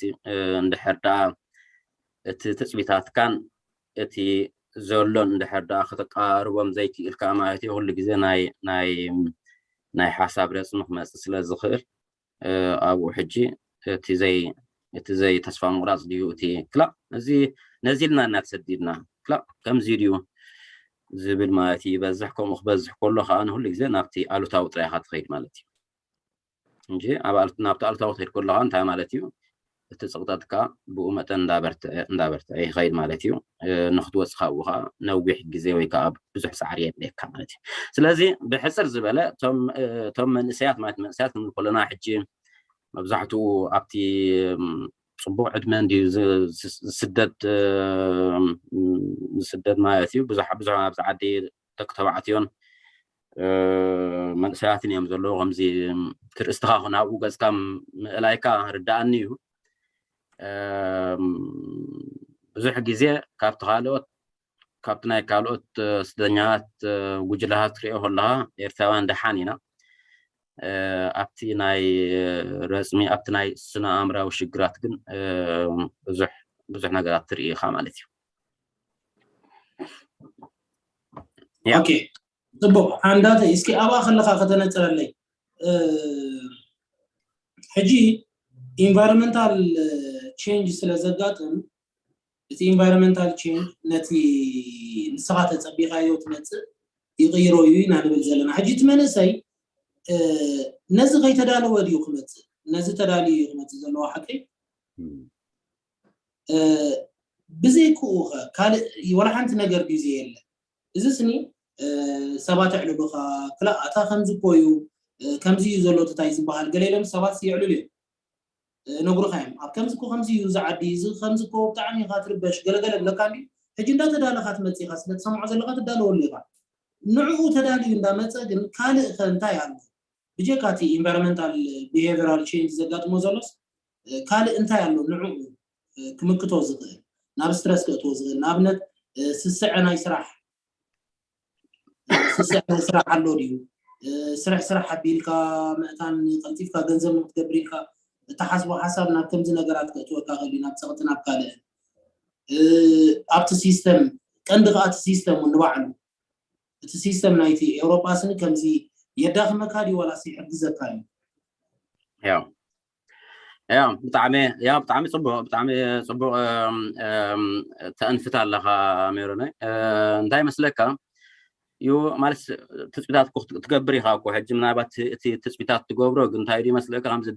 እንድሕር ደኣ እቲ ትፅቢታትካን እቲ ዘሎን እንድሕር ደኣ ከተቀራርቦም ዘይክእልካ ማለት እዩ። ኩሉ ግዜ ናይ ናይ ናይ ሓሳብ ረፅሚ ክመፅእ ስለ ዝኽእል ኣብኡ ሕጂ እቲ ዘይ እቲ ዘይ ተስፋ ምቑራፅ ድዩ እቲ ክላእ እዚ ነዚ ኢልና እናተሰዲድና ክላእ ከምዚ ድዩ ዝብል ማለት እዩ። ይበዝሕ ከምኡ ክበዝሕ ከሎ ከዓ ንኩሉ ግዜ ናብቲ ኣሉታዊ ጥራይ ኢኻ ትኸይድ ማለት እዩ እንጂ ናብቲ ኣሉታዊ ትኸይድ ከለካ እንታይ ማለት እዩ? እቲ ፅቕጠትካ ብኡ መጠን እንዳበርትዐ እንዳበርትዐ ይኸይድ ማለት እዩ። ንክትወፅ ካብኡ ከዓ ነዊሕ ግዜ ወይ ከዓ ብዙሕ ፃዕሪ የድልየካ ማለት እዩ። ስለዚ ብሕፅር ዝበለ እቶም መንእሰያት ማለት መንእሰያት ክንብል ከለና ሕጂ መብዛሕትኡ ኣብቲ ፅቡቅ ዕድመ እንድዩ ዝስደድ ዝስደድ ማለት እዩ። ብዙሕ ብዙሕ ኣብዚ ዓዲ ደቂ ተባዕትዮን መንእሰያትን እዮም ዘለዉ። ከምዚ ትርእስትኻ ናብኡ ገፅካ ምእላይካ ርዳኣኒ እዩ። ብዙሕ ግዜ ካብቲ ካልኦት ካብቲ ናይ ካልኦት ስደኛታት ጉጅላታት ትሪኦ ከለካ ኤርትራውያን ደሓን ኢና። ኣብቲ ናይ ረፅሚ ኣብቲ ናይ ስነ ኣእምራዊ ሽግራት ግን ብዙሕ ብዙሕ ነገራት ትርኢ ኢኻ ማለት እዩ። ኦኬ፣ ፅቡቅ። ሓንዳተይ እስኪ ኣብኣ ከለካ ከተነፅረለይ። ሕጂ ኢንቫይሮንመንታል ቼንጅ ስለ ዘጋጥም እቲ ኢንቫይሮንመንታል ቼንጅ ነቲ ንስኻ ተፀቢኻዮ ትመፅእ ይቕይሮ እዩ ኢና ንብል ዘለና። ሕጂ እቲ መንእሰይ ነዚ ከይተዳለወ ድዩ ክመፅእ? ነዚ ተዳልዩ እዩ ክመፅእ ዘለዎ ሓቂ። ብዘይክኡ ኸ ካልእ ወላ ሓንቲ ነገር ድዩ ዘየለ? እዚ ስኒ ሰባት የዕልሉኻ፣ ክላእ ኣታ ከምዚ እኮ እዩ፣ ከምዚ እዩ ዘሎ ትታይ ዝበሃል ገለ ኢሎም ሰባት የዕልሉ እዮም። ነግሩኻ እዮም። ኣብ ከምዚ እኮ ከምዚ እዩ እዚ ዓዲ፣ እዚ ከምዚ እኮ ብጣዕሚ ኢኻ ትርበሽ፣ ገለገለ ብለካ እንዲ ሕጂ እንዳተዳለኻ ትመፅእ ኢኻ፣ ስለ ትሰምዖ ዘለኻ ትዳለወሉ ኢኻ። ንዕኡ ተዳልዩ እንዳመፀ ግን ካልእ ኸ እንታይ ኣሎ? ብጀካ እቲ ኢንቫይሮንመንታል ቢሄቪራል ቼንጅ ዘጋጥሞ ዘሎስ ካልእ እንታይ ኣሎ ንዕኡ ክምክቶ ዝኽእል ናብ ስትረስ ክእትዎ ዝኽእል ንኣብነት ስስዐ ናይ ስራሕ ስስዐ ናይ ስራሕ ኣሎ ድዩ? ስራሕ ስራሕ ኣቢልካ ምእታን ቀልጢፍካ ገንዘብ ንክትገብር ኢልካ እትሓስቦ ሓሳብ ናብ ከምዚ ነገራት ከእትወካ ክእል እዩ ናብ ፀቕጢ ናብ ካልእ ኣብቲ ሲስተም ቀንዲ ከዓ እቲ ሲስተም ንባዕሉ እቲ ሲስተም ናይቲ ኤውሮጳ ስኒ ከምዚ የዳኽመካ ድዩ ዋላስ ይሕግዘካ እዩ? ያው ያው ብጣዕሚ ያው ብጣዕሚ ፅቡቅ ብጣዕሚ ፅቡቅ ተእንፍት ኣለካ ሜሮነ። እንታይ መስለካ እዩ ማለት ትፅቢታት ትገብር ኢካ እኮ ሕጂ ምናልባት እቲ ትፅቢታት ትገብሮ ግን እንታይ ይመስለካ ከምዚ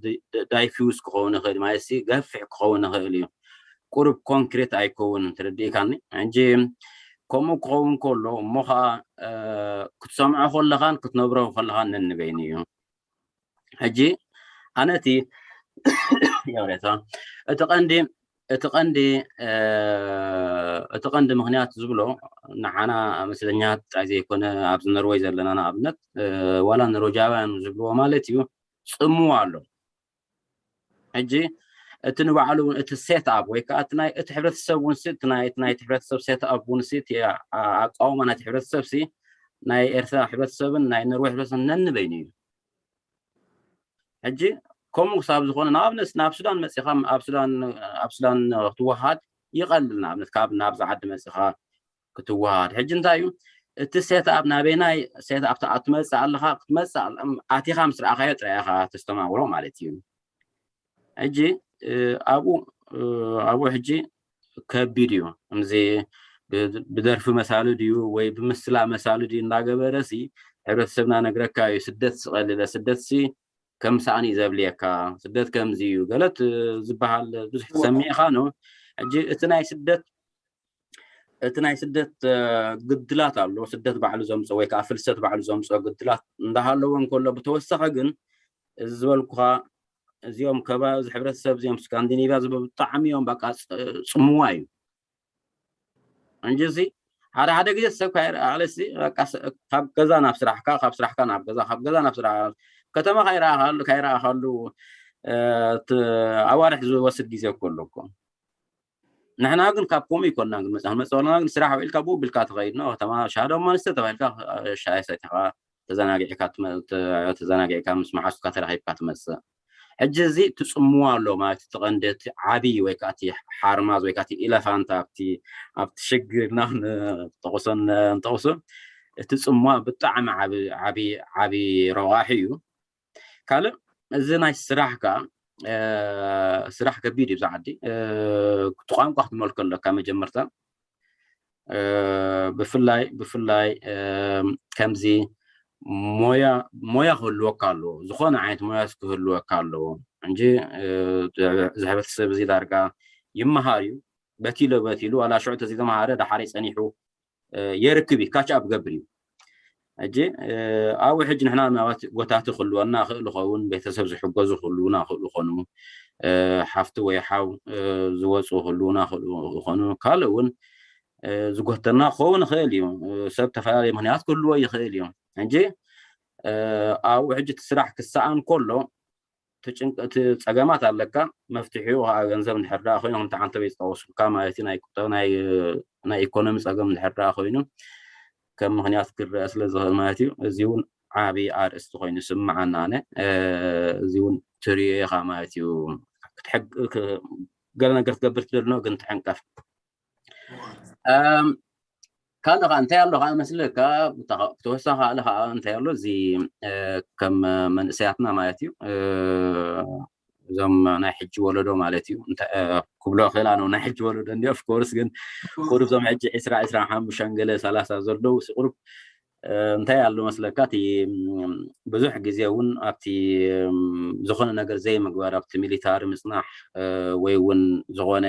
ዳይፊውስ ክኸውን ይኽእል ማለት ገፊሕ ክኸውን ይኽእል እዩ። ቁሩብ ኮንክሪት ኣይከውንን ትርድኢካኒ። ሕጂ ከምኡ ክኸውን ከሎ እሞ ከዓ ክትሰምዖ ከለኻን ክትነብሮ ከለኻን ነንበይኑ እዩ። ሕጂ ኣነ እቲ እቲ ቀንዲ እቲ ቀንዲ እቲ ቀንዲ ምክንያት ዝብሎ ንዓና መስለኛ ጥራይ ዘይኮነ ኣብዚ ነርወይ ዘለና ንኣብነት ዋላ ነሮጃውያን ዝብልዎ ማለት እዩ ፅምዋ ኣሎ። ሕጂ እቲ ንባዕሉ እውን እቲ ሴት ኣፕ ወይ ከዓ እቲ ናይ እቲ ሕብረተሰብ እውን እቲ ናይ እቲ ናይ ሕብረተሰብ ሴት ኣፕ እውን እቲ ኣቃውማ ናይቲ ሕብረተሰብ ሲ ናይ ኤርትራ ሕብረተሰብን ናይ ነርወይ ሕብረተሰብ ነንበይኑ እዩ። ሕጂ ከምኡ ክሳብ ዝኾነ ንኣብነት ናብ ሱዳን መፂኻ ኣብ ሱዳን ኣብ ሱዳን ክትወሃድ ይቐልል። ንኣብነት ካብ ናብዚ ዓዲ መፂኻ ክትወሃድ ሕጂ እንታይ እዩ እቲ ሴት ኣፕ ናበይናይ ሴት ኣፕ ትመፅእ ኣለኻ ክትመፅእ ኣቲኻ ምስ ረኣኻዮ ጥራይ ኢኻ ተስተማቕሮ ማለት እዩ። ሕጂ ኣብኡ ኣብኡ ሕጂ ከቢድ እዩ። ከምዚ ብደርፊ መሳሊ ድዩ ወይ ብምስላ መሳሊ ድዩ እንዳገበረ ሲ ሕብረተሰብና ነግረካ እዩ። ስደት ስቀልለ ስደት ሲ ከም ሳእኒ እዩ ዘብልየካ። ስደት ከምዚ እዩ ገለት ዝበሃል ብዙሕ ትሰሚዕኻ ነው። ሕጂ እቲ ናይ ስደት እቲ ናይ ስደት ግድላት ኣሎ። ስደት ባዕሉ ዘምፅኦ ወይ ከዓ ፍልሰት ባዕሉ ዘምፅኦ ግድላት እንዳሃለዎ እንከሎ ብተወሳኺ ግን እዚ ዝበልኩኻ እዚኦም ከባቢ እዚ ሕብረተሰብ እዚኦም ስካንዲኔቪያ ዝብ ብጣዕሚ እዮም በቃ ጽ- ጽምዋ እዩ እንጂ እዚ ሓደ ሓደ ግዜ ሰብ ካይረኣለሲ ካብ ገዛ ናብ ስራሕካ ካብ ስራሕካ ናብ ገዛ ካብ ገዛ ናብ ስራሕ ከተማ ካይረኣካሉ ካይረኣካሉ ኣዋርሕ ዝወስድ ግዜ እኮ ኣሎ እኮ ንሕና ግን ካብ ከምኡ ይኮና ግን መፅእ መፀ ለና ግን ስራሕ ውዒልካ ብኡ ብልካ ትኸይድ ነው ከተማ ሻዶ ማንስተ ተባሂልካ ሻይ ሰቲኻ ተዘናጊዕካ ተዘናጊዕካ ምስ መሓዙትካ ተራኺብካ ትመፅእ ሕጂ እዚ ትፅምዋ ኣሎ ማለት እቲ ቀንዲ እቲ ዓብዪ ወይ ከዓ እቲ ሓርማዝ ወይ ከዓ እቲ ኢለፋንት ኣብቲ ኣብቲ ሽግር ኢና ንጠቕሶ ንጠቕሶ እቲ ፅምዋ ብጣዕሚ ዓብዪ ዓብዪ ረዋሒ እዩ ካልእ እዚ ናይ ስራሕ ከዓ ስራሕ ከቢድ እዩ ብዛ ዓዲ እቲ ቋንቋ ክትመልኮ ኣለካ መጀመርታ ብፍላይ ብፍላይ ከምዚ ሞያ ሞያ ክህልወካ ኣለዎ ዝኾነ ዓይነት ሞያ ክህልወካ ኣለዎ እንጂ እዚ ሕብረተሰብ እዚ ዳርጋ ይመሃር እዩ በቲሎ በቲሉ ዋላ ሽዑ ተዘይተመሃረ ዳሓረይ ፀኒሑ የርክብ እዩ ካች ኣብ ገብር እዩ ሕጂ ኣብኡ ሕጂ ንሕና ምናልባት ጎታቲ ክህልወና ክእል ኸውን ቤተሰብ ዝሕገዙ ክህልውና ክእሉ ኾኑ ሓፍቲ ወይ ሓው ዝወፁ ክህልውና ክእሉ ኾኑ ካልእ እውን ዝጎተና ክኸውን ይኽእል እዩ ሰብ ተፈላለየ ምክንያት ክህልዎ ይኽእል እዩ ሕጂ ኣብኡ ሕጂ እቲ ስራሕ ክሰኣን ከሎ እቲ ጸገማት ኣለካ መፍትሒኡ ከዓ ገንዘብ እንድሕር ደኣ ኮይኑ ከምቲ ዓንተበይ ዝጠቀስኩልካ ማለት እዩ ናይ ቁጠብ ናይ ኢኮኖሚ ጸገም እንድሕር ደኣ ኮይኑ ከም ምክንያት ክረአ ስለ ዝኽእል ማለት እዩ እዚ እውን ዓብዪ ኣርእስቲ ኮይኑ ስምዓና ኣነ እዚ እውን ትሪዮ ኢኻ ማለት እዩ ገለ ነገር ክትገብር ትደልኖ ግን ትሕንቀፍ ካልእ ከዓ እንታይ ኣሎ ከዓ መስለካ ተወሳኺ ካልእ ከዓ እንታይ ኣሎ እዚ ከም መንእሰያትና ማለት እዩ እዞም ናይ ሕጂ ወለዶ ማለት እዩ ክብሎ ክእላ ነው ናይ ሕጂ ወለዶ እንዲ ኦፍኮርስ ግን ቁሩብ እዞም ሕጂ ዕስራ ዕስራ ሓሙሽተ ገለ ሰላሳ ዘለዉ ቁሩብ እንታይ ኣሎ መስለካ እቲ ብዙሕ ግዜ እውን ኣብቲ ዝኾነ ነገር ዘይምግባር ኣብቲ ሚሊታሪ ምፅናሕ ወይ እውን ዝኾነ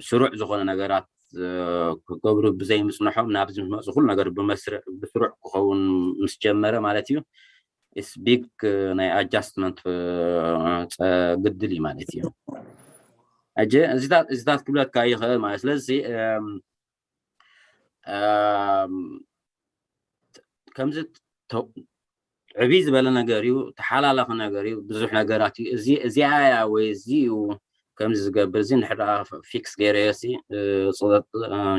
ስሩዕ ዝኾነ ነገራት ክገብሩ ብዘይምፅንሖም ናብዚ ምስ መፁ ኩሉ ነገር ብመስርዕ ብስሩዕ ክኸውን ምስ ጀመረ ማለት እዩ it's big ናይ adjustment ግድል እዩ ማለት እዩ ሕጂ እዚታት ክብለካ ይኽእል ማለት ስለዚ ከምዚ ዕብይ ዝበለ ነገር እዩ ተሓላላኺ ነገር እዩ ብዙሕ ነገራት እዩ እዚ እዚኣ እያ ወይ እዚ እዩ ከምዚ ዝገብር እዚ እንድሕር ፊክስ ገይረዮ ሲ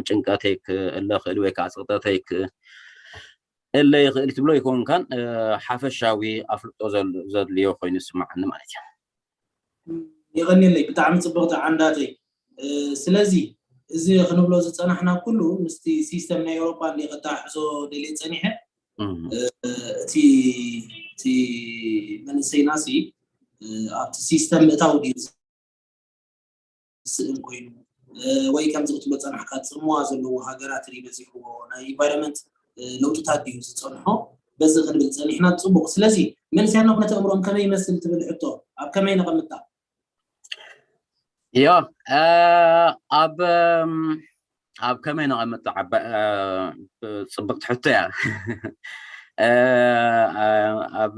ጭንቀተይ ክእለ ክእል ወይ ከዓ ፅቅጠተይ ክእለ ይኽእል ትብሎ ይከውንካን ሓፈሻዊ ኣፍልጦ ዘድልዮ ኮይኑ ይስማዓኒ ማለት እዩ የቐንየለይ ብጣዕሚ ፅብቕቲ ዓንዳተይ ስለዚ እዚ ክንብሎ ዝፀናሕና ኩሉ ምስቲ ሲስተም ናይ ኤውሮጳ እንዲ ከጣሕዞ ደልየ ፀኒሐ እቲ እቲ መንእሰይና ሲ ኣብቲ ሲስተም ምእታው ድዩ ዝስእን ኮይኑ ወይ ከምዚ ክትብሎ ፀናሕካ ፅምዋ ዘለዎ ሃገራት ሪ በዚሕዎ ናይ ኢንቫይሮንመንት ለውጥታት ድዩ ዝፀንሖ በዚ ክንብል ፀኒሕና ፅቡቅ ስለዚ መንእሰያትና ኩነተ እምሮም ከመይ ይመስል ትብል ሕቶ ኣብ ከመይ ነቐምጣ ዮ ኣብ ኣብ ከመይ ነቐምጥ ፅብቅቲ ሕቶ እያ ኣብ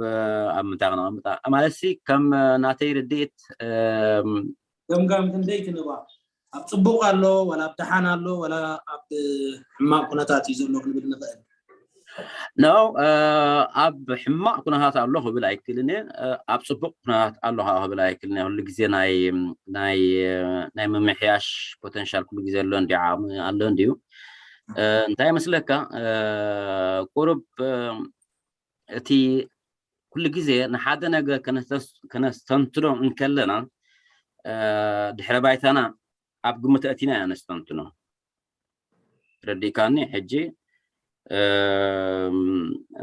ኣብ ምንታይ ክነቐምጣ ማለት ሲ ከም ናተይ ርድኢት ገምጋም ክንደይ ክንባ ኣብ ፅቡቅ ኣሎ ወላ ኣብ ደሓን ኣሎ ወላ ኣብ ሕማቅ ኩነታት እዩ ዘሎ ክንብል ንኽእል ኖ ኣብ ሕማቕ ኩነታት ኣሎ ክብል ኣይክእልን እየ ኣብ ፅቡቕ ኩነታት ኣሎ ከዓ ክብል ኣይክእልን እየ ኩሉ ግዜ ናይ ናይ ናይ ምምሕያሽ ፖተንሻል ኩሉ ግዜ ኣሎ እንዲ ዓቕሚ ኣሎ እንዲዩ እንታይ መስለካ ቁሩብ እቲ ኩሉ ግዜ ንሓደ ነገር ከነስተንትኖ እንከለና ድሕረ ባይታና ኣብ ግምት ኣእቲና ኢና ነስተንትኖ ረዲእካኒ ሕጂ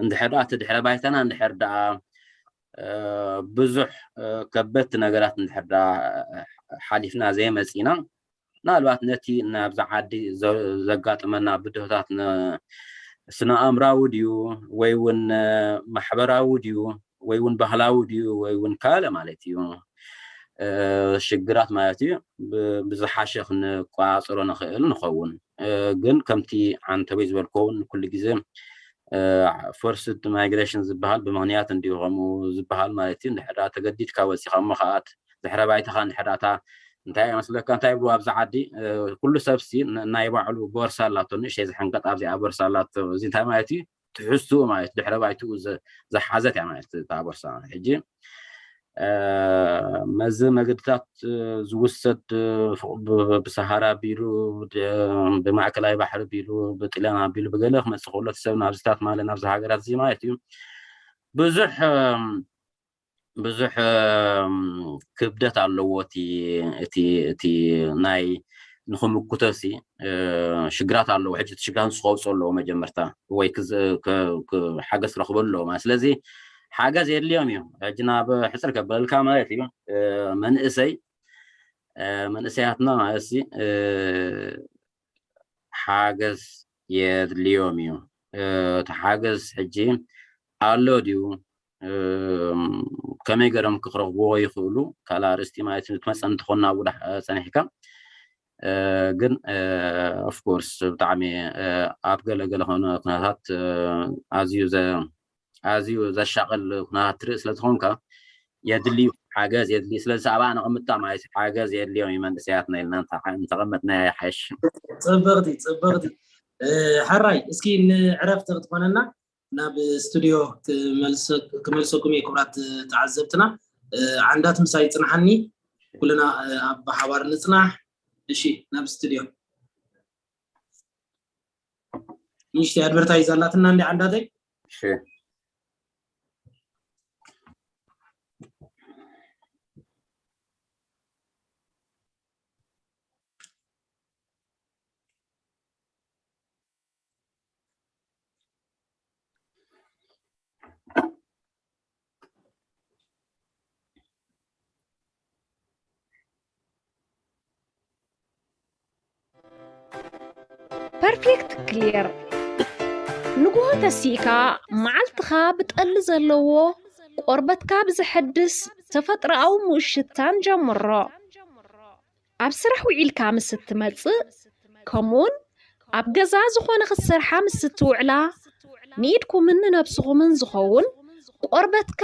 እንድሕር ደኣ እቲ ድሕረ ባይታና እንድሕር ደኣ ብዙሕ ከበድቲ ነገራት እንድሕር ደኣ ሓሊፍና ዘይመፂና ምናልባት ነቲ ናብዛ ዓዲ ዘጋጥመና ብድሆታት ስነ ኣእምራዊ ድዩ ወይ እውን ማሕበራዊ ድዩ ወይ እውን ባህላዊ ድዩ ወይ እውን ካልእ ማለት እዩ ሽግራት ማለት እዩ ብዝሓሸ ክንቆፃፀሮ ንኽእል ንኸውን ግን ከምቲ ዓንተበይ ዝበልኮ እውን ኩሉ ግዜ ፎርስድ ማይግሬሽን ዝበሃል ብምኽንያት እንዲሁ ከምኡ ዝበሃል ማለት እዩ። እንድሕር ደኣ ተገዲድካ ወፂኻ እሞ ከኣት ድሕረ ባይታኻ እንድሕር ደኣ እታ እንታይ ይመስለካ እንታይ ይብሉ ኣብዚ ዓዲ ኩሉ ሰብሲ ናይ ባዕሉ ቦርሳ ኣላቶ ንእሽተይ ዝሕንቀጥ ኣብዚኣ ቦርሳ ኣላቶ እዚ እንታይ ማለት እዩ ትሕዝትኡ ማለት ድሕረ ባይትኡ ዝሓዘት እያ ማለት እታ ቦርሳ ሕጂ መዚ መገድታት ዝውሰድ ብሰሃራ ቢሉ ብማእከላይ ባሕሪ ቢሉ ብጥልያን ኣቢሉ ብገለ ክመፅእ ከሎ እቲ ሰብ ናብዚታት ማለት ናብዚ ሃገራት እዚ ማለት እዩ ብዙሕ ብዙሕ ክብደት ኣለዎ እቲ እቲ እቲ ናይ ንክምክቶ ሲ ሽግራት ኣለዎ ሕጂ እቲ ሽግራት ንሱ ከውፅኦ ኣለዎ መጀመርታ ወይ ሓገዝ ክረክቦ ኣለዎ ማለት ስለዚ ሓገዝ የድልዮም እዩ ሕጂ ናብ ሕፅር ከበለልካ ማለት እዩ መንእሰይ መንእሰያትና ማለት ሓገዝ የድልዮም እዩ እቲ ሓገዝ ሕጂ ኣሎ ድዩ ከመይ ገሮም ክረኽብዎ ይኽእሉ ካልእ ኣርእስቲ ማለት እዩ ክትመፀ እንትኾን ናብ ውዳሕ ፀኒሕካ ግን ኦፍኮርስ ብጣዕሚ ኣብ ገለገለ ኾነ ኩነታት ኣዝዩ ኣዝዩ ዘሻቕል ኩነታት ትርኢ ስለ ዝኾንካ የድልዩ ሓገዝ የድልዩ ስለዚ ሰብኣ ነቕምጣ ማለት ሓገዝ የድልዮም እዩ መንእሰያትና ኢልና እንተቐመጥና ይሓሽ ፅብቕቲ ፅብቕቲ ሕራይ እስኪ ንዕረፍቲ ክትኾነና ናብ ስቱድዮ ክመልሰኩም እየ ክቡራት ተዓዘብትና ዓንዳት ምሳይ ፅናሓኒ ኩልና ኣብ ሓባር ንፅናሕ እሺ ናብ ስቱድዮ ምሽቲ ኣድቨርታይዝ ኣላትና እንዲ ዓንዳተይ ፐርፌክት ክሊር ንግሆ ተሲእካ መዓልትኻ ብጠሊ ዘለዎ ቆርበትካ ብዘሐድስ ተፈጥሮኣዊ ምኡሽታን ጀምሮ ኣብ ስራሕ ውዒልካ ምስ እትመጽእ ከምኡውን ኣብ ገዛ ዝኾነ ክትሰርሓ ምስ እትውዕላ ንኢድኩምን ንነብስኹምን ዝኸውን ቆርበትካ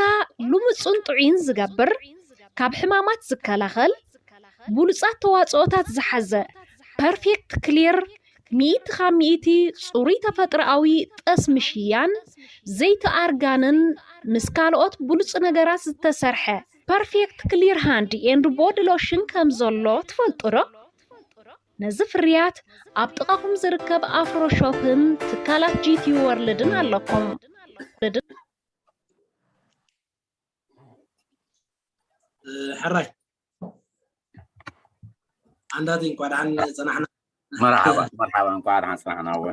ልሙፅን ጥዑይን ዝገብር ካብ ሕማማት ዝከላኸል ብሉፃት ተዋፅኦታት ዝሓዘ ፐርፌክት ክሊር ሚእቲ ካብ ሚእቲ ፅሩይ ተፈጥሮኣዊ ጠስሚ ሽያን ዘይቲ ኣርጋንን ምስ ካልኦት ብሉፅ ነገራት ዝተሰርሐ ፐርፌክት ክሊር ሃንድ ኤንድ ቦዲ ሎሽን ከም ዘሎ ትፈልጡ ዶ? ነዚ ፍርያት ኣብ ጥቓኹም ዝርከብ ኣፍሮ ሾፕን ትካላት ጂቲ ወርልድን ኣለኩም። ሕራይ ዓንዳተይ እንኳ ደሓን ፀናሕና መርሓባ መርሓባ እንኳ ደሓን ፅናሕና እወ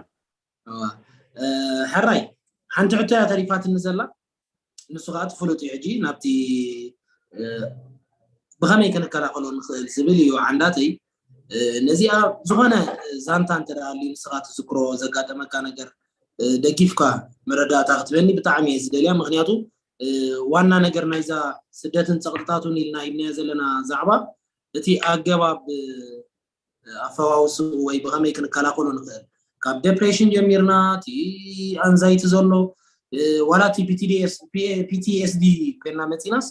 ሕራይ ሓንቲ ሕቶ እያ ተሪፋትኒ ዘላ ንሱ ከዓ ትፍሉጥ እዩ ሕጂ ናብቲ ብኸመይ ክንከላኸሎ ንኽእል ዝብል እዩ ዓንዳተይ ነዚኣ ዝኾነ ዛንታ እንተ ኣልዩ ንስኻ ትዝክሮ ዘጋጠመካ ነገር ደጊፍካ መረዳእታ ክትበኒ ብጣዕሚ እየ ዝደልያ ምክንያቱ ዋና ነገር ናይዛ ስደትን ፀቕጥታቱን ኢልና ኢልናዮ ዘለና ዛዕባ እቲ ኣገባብ ኣፈዋውስኡ ወይ ብኸመይ ክንከላኸሎ ንኽእል ካብ ዴፕሬሽን ጀሚርና እቲ ኣንዛይቲ ዘሎ ዋላ እቲ ፒቲኤስዲ ኮይና መፂናስ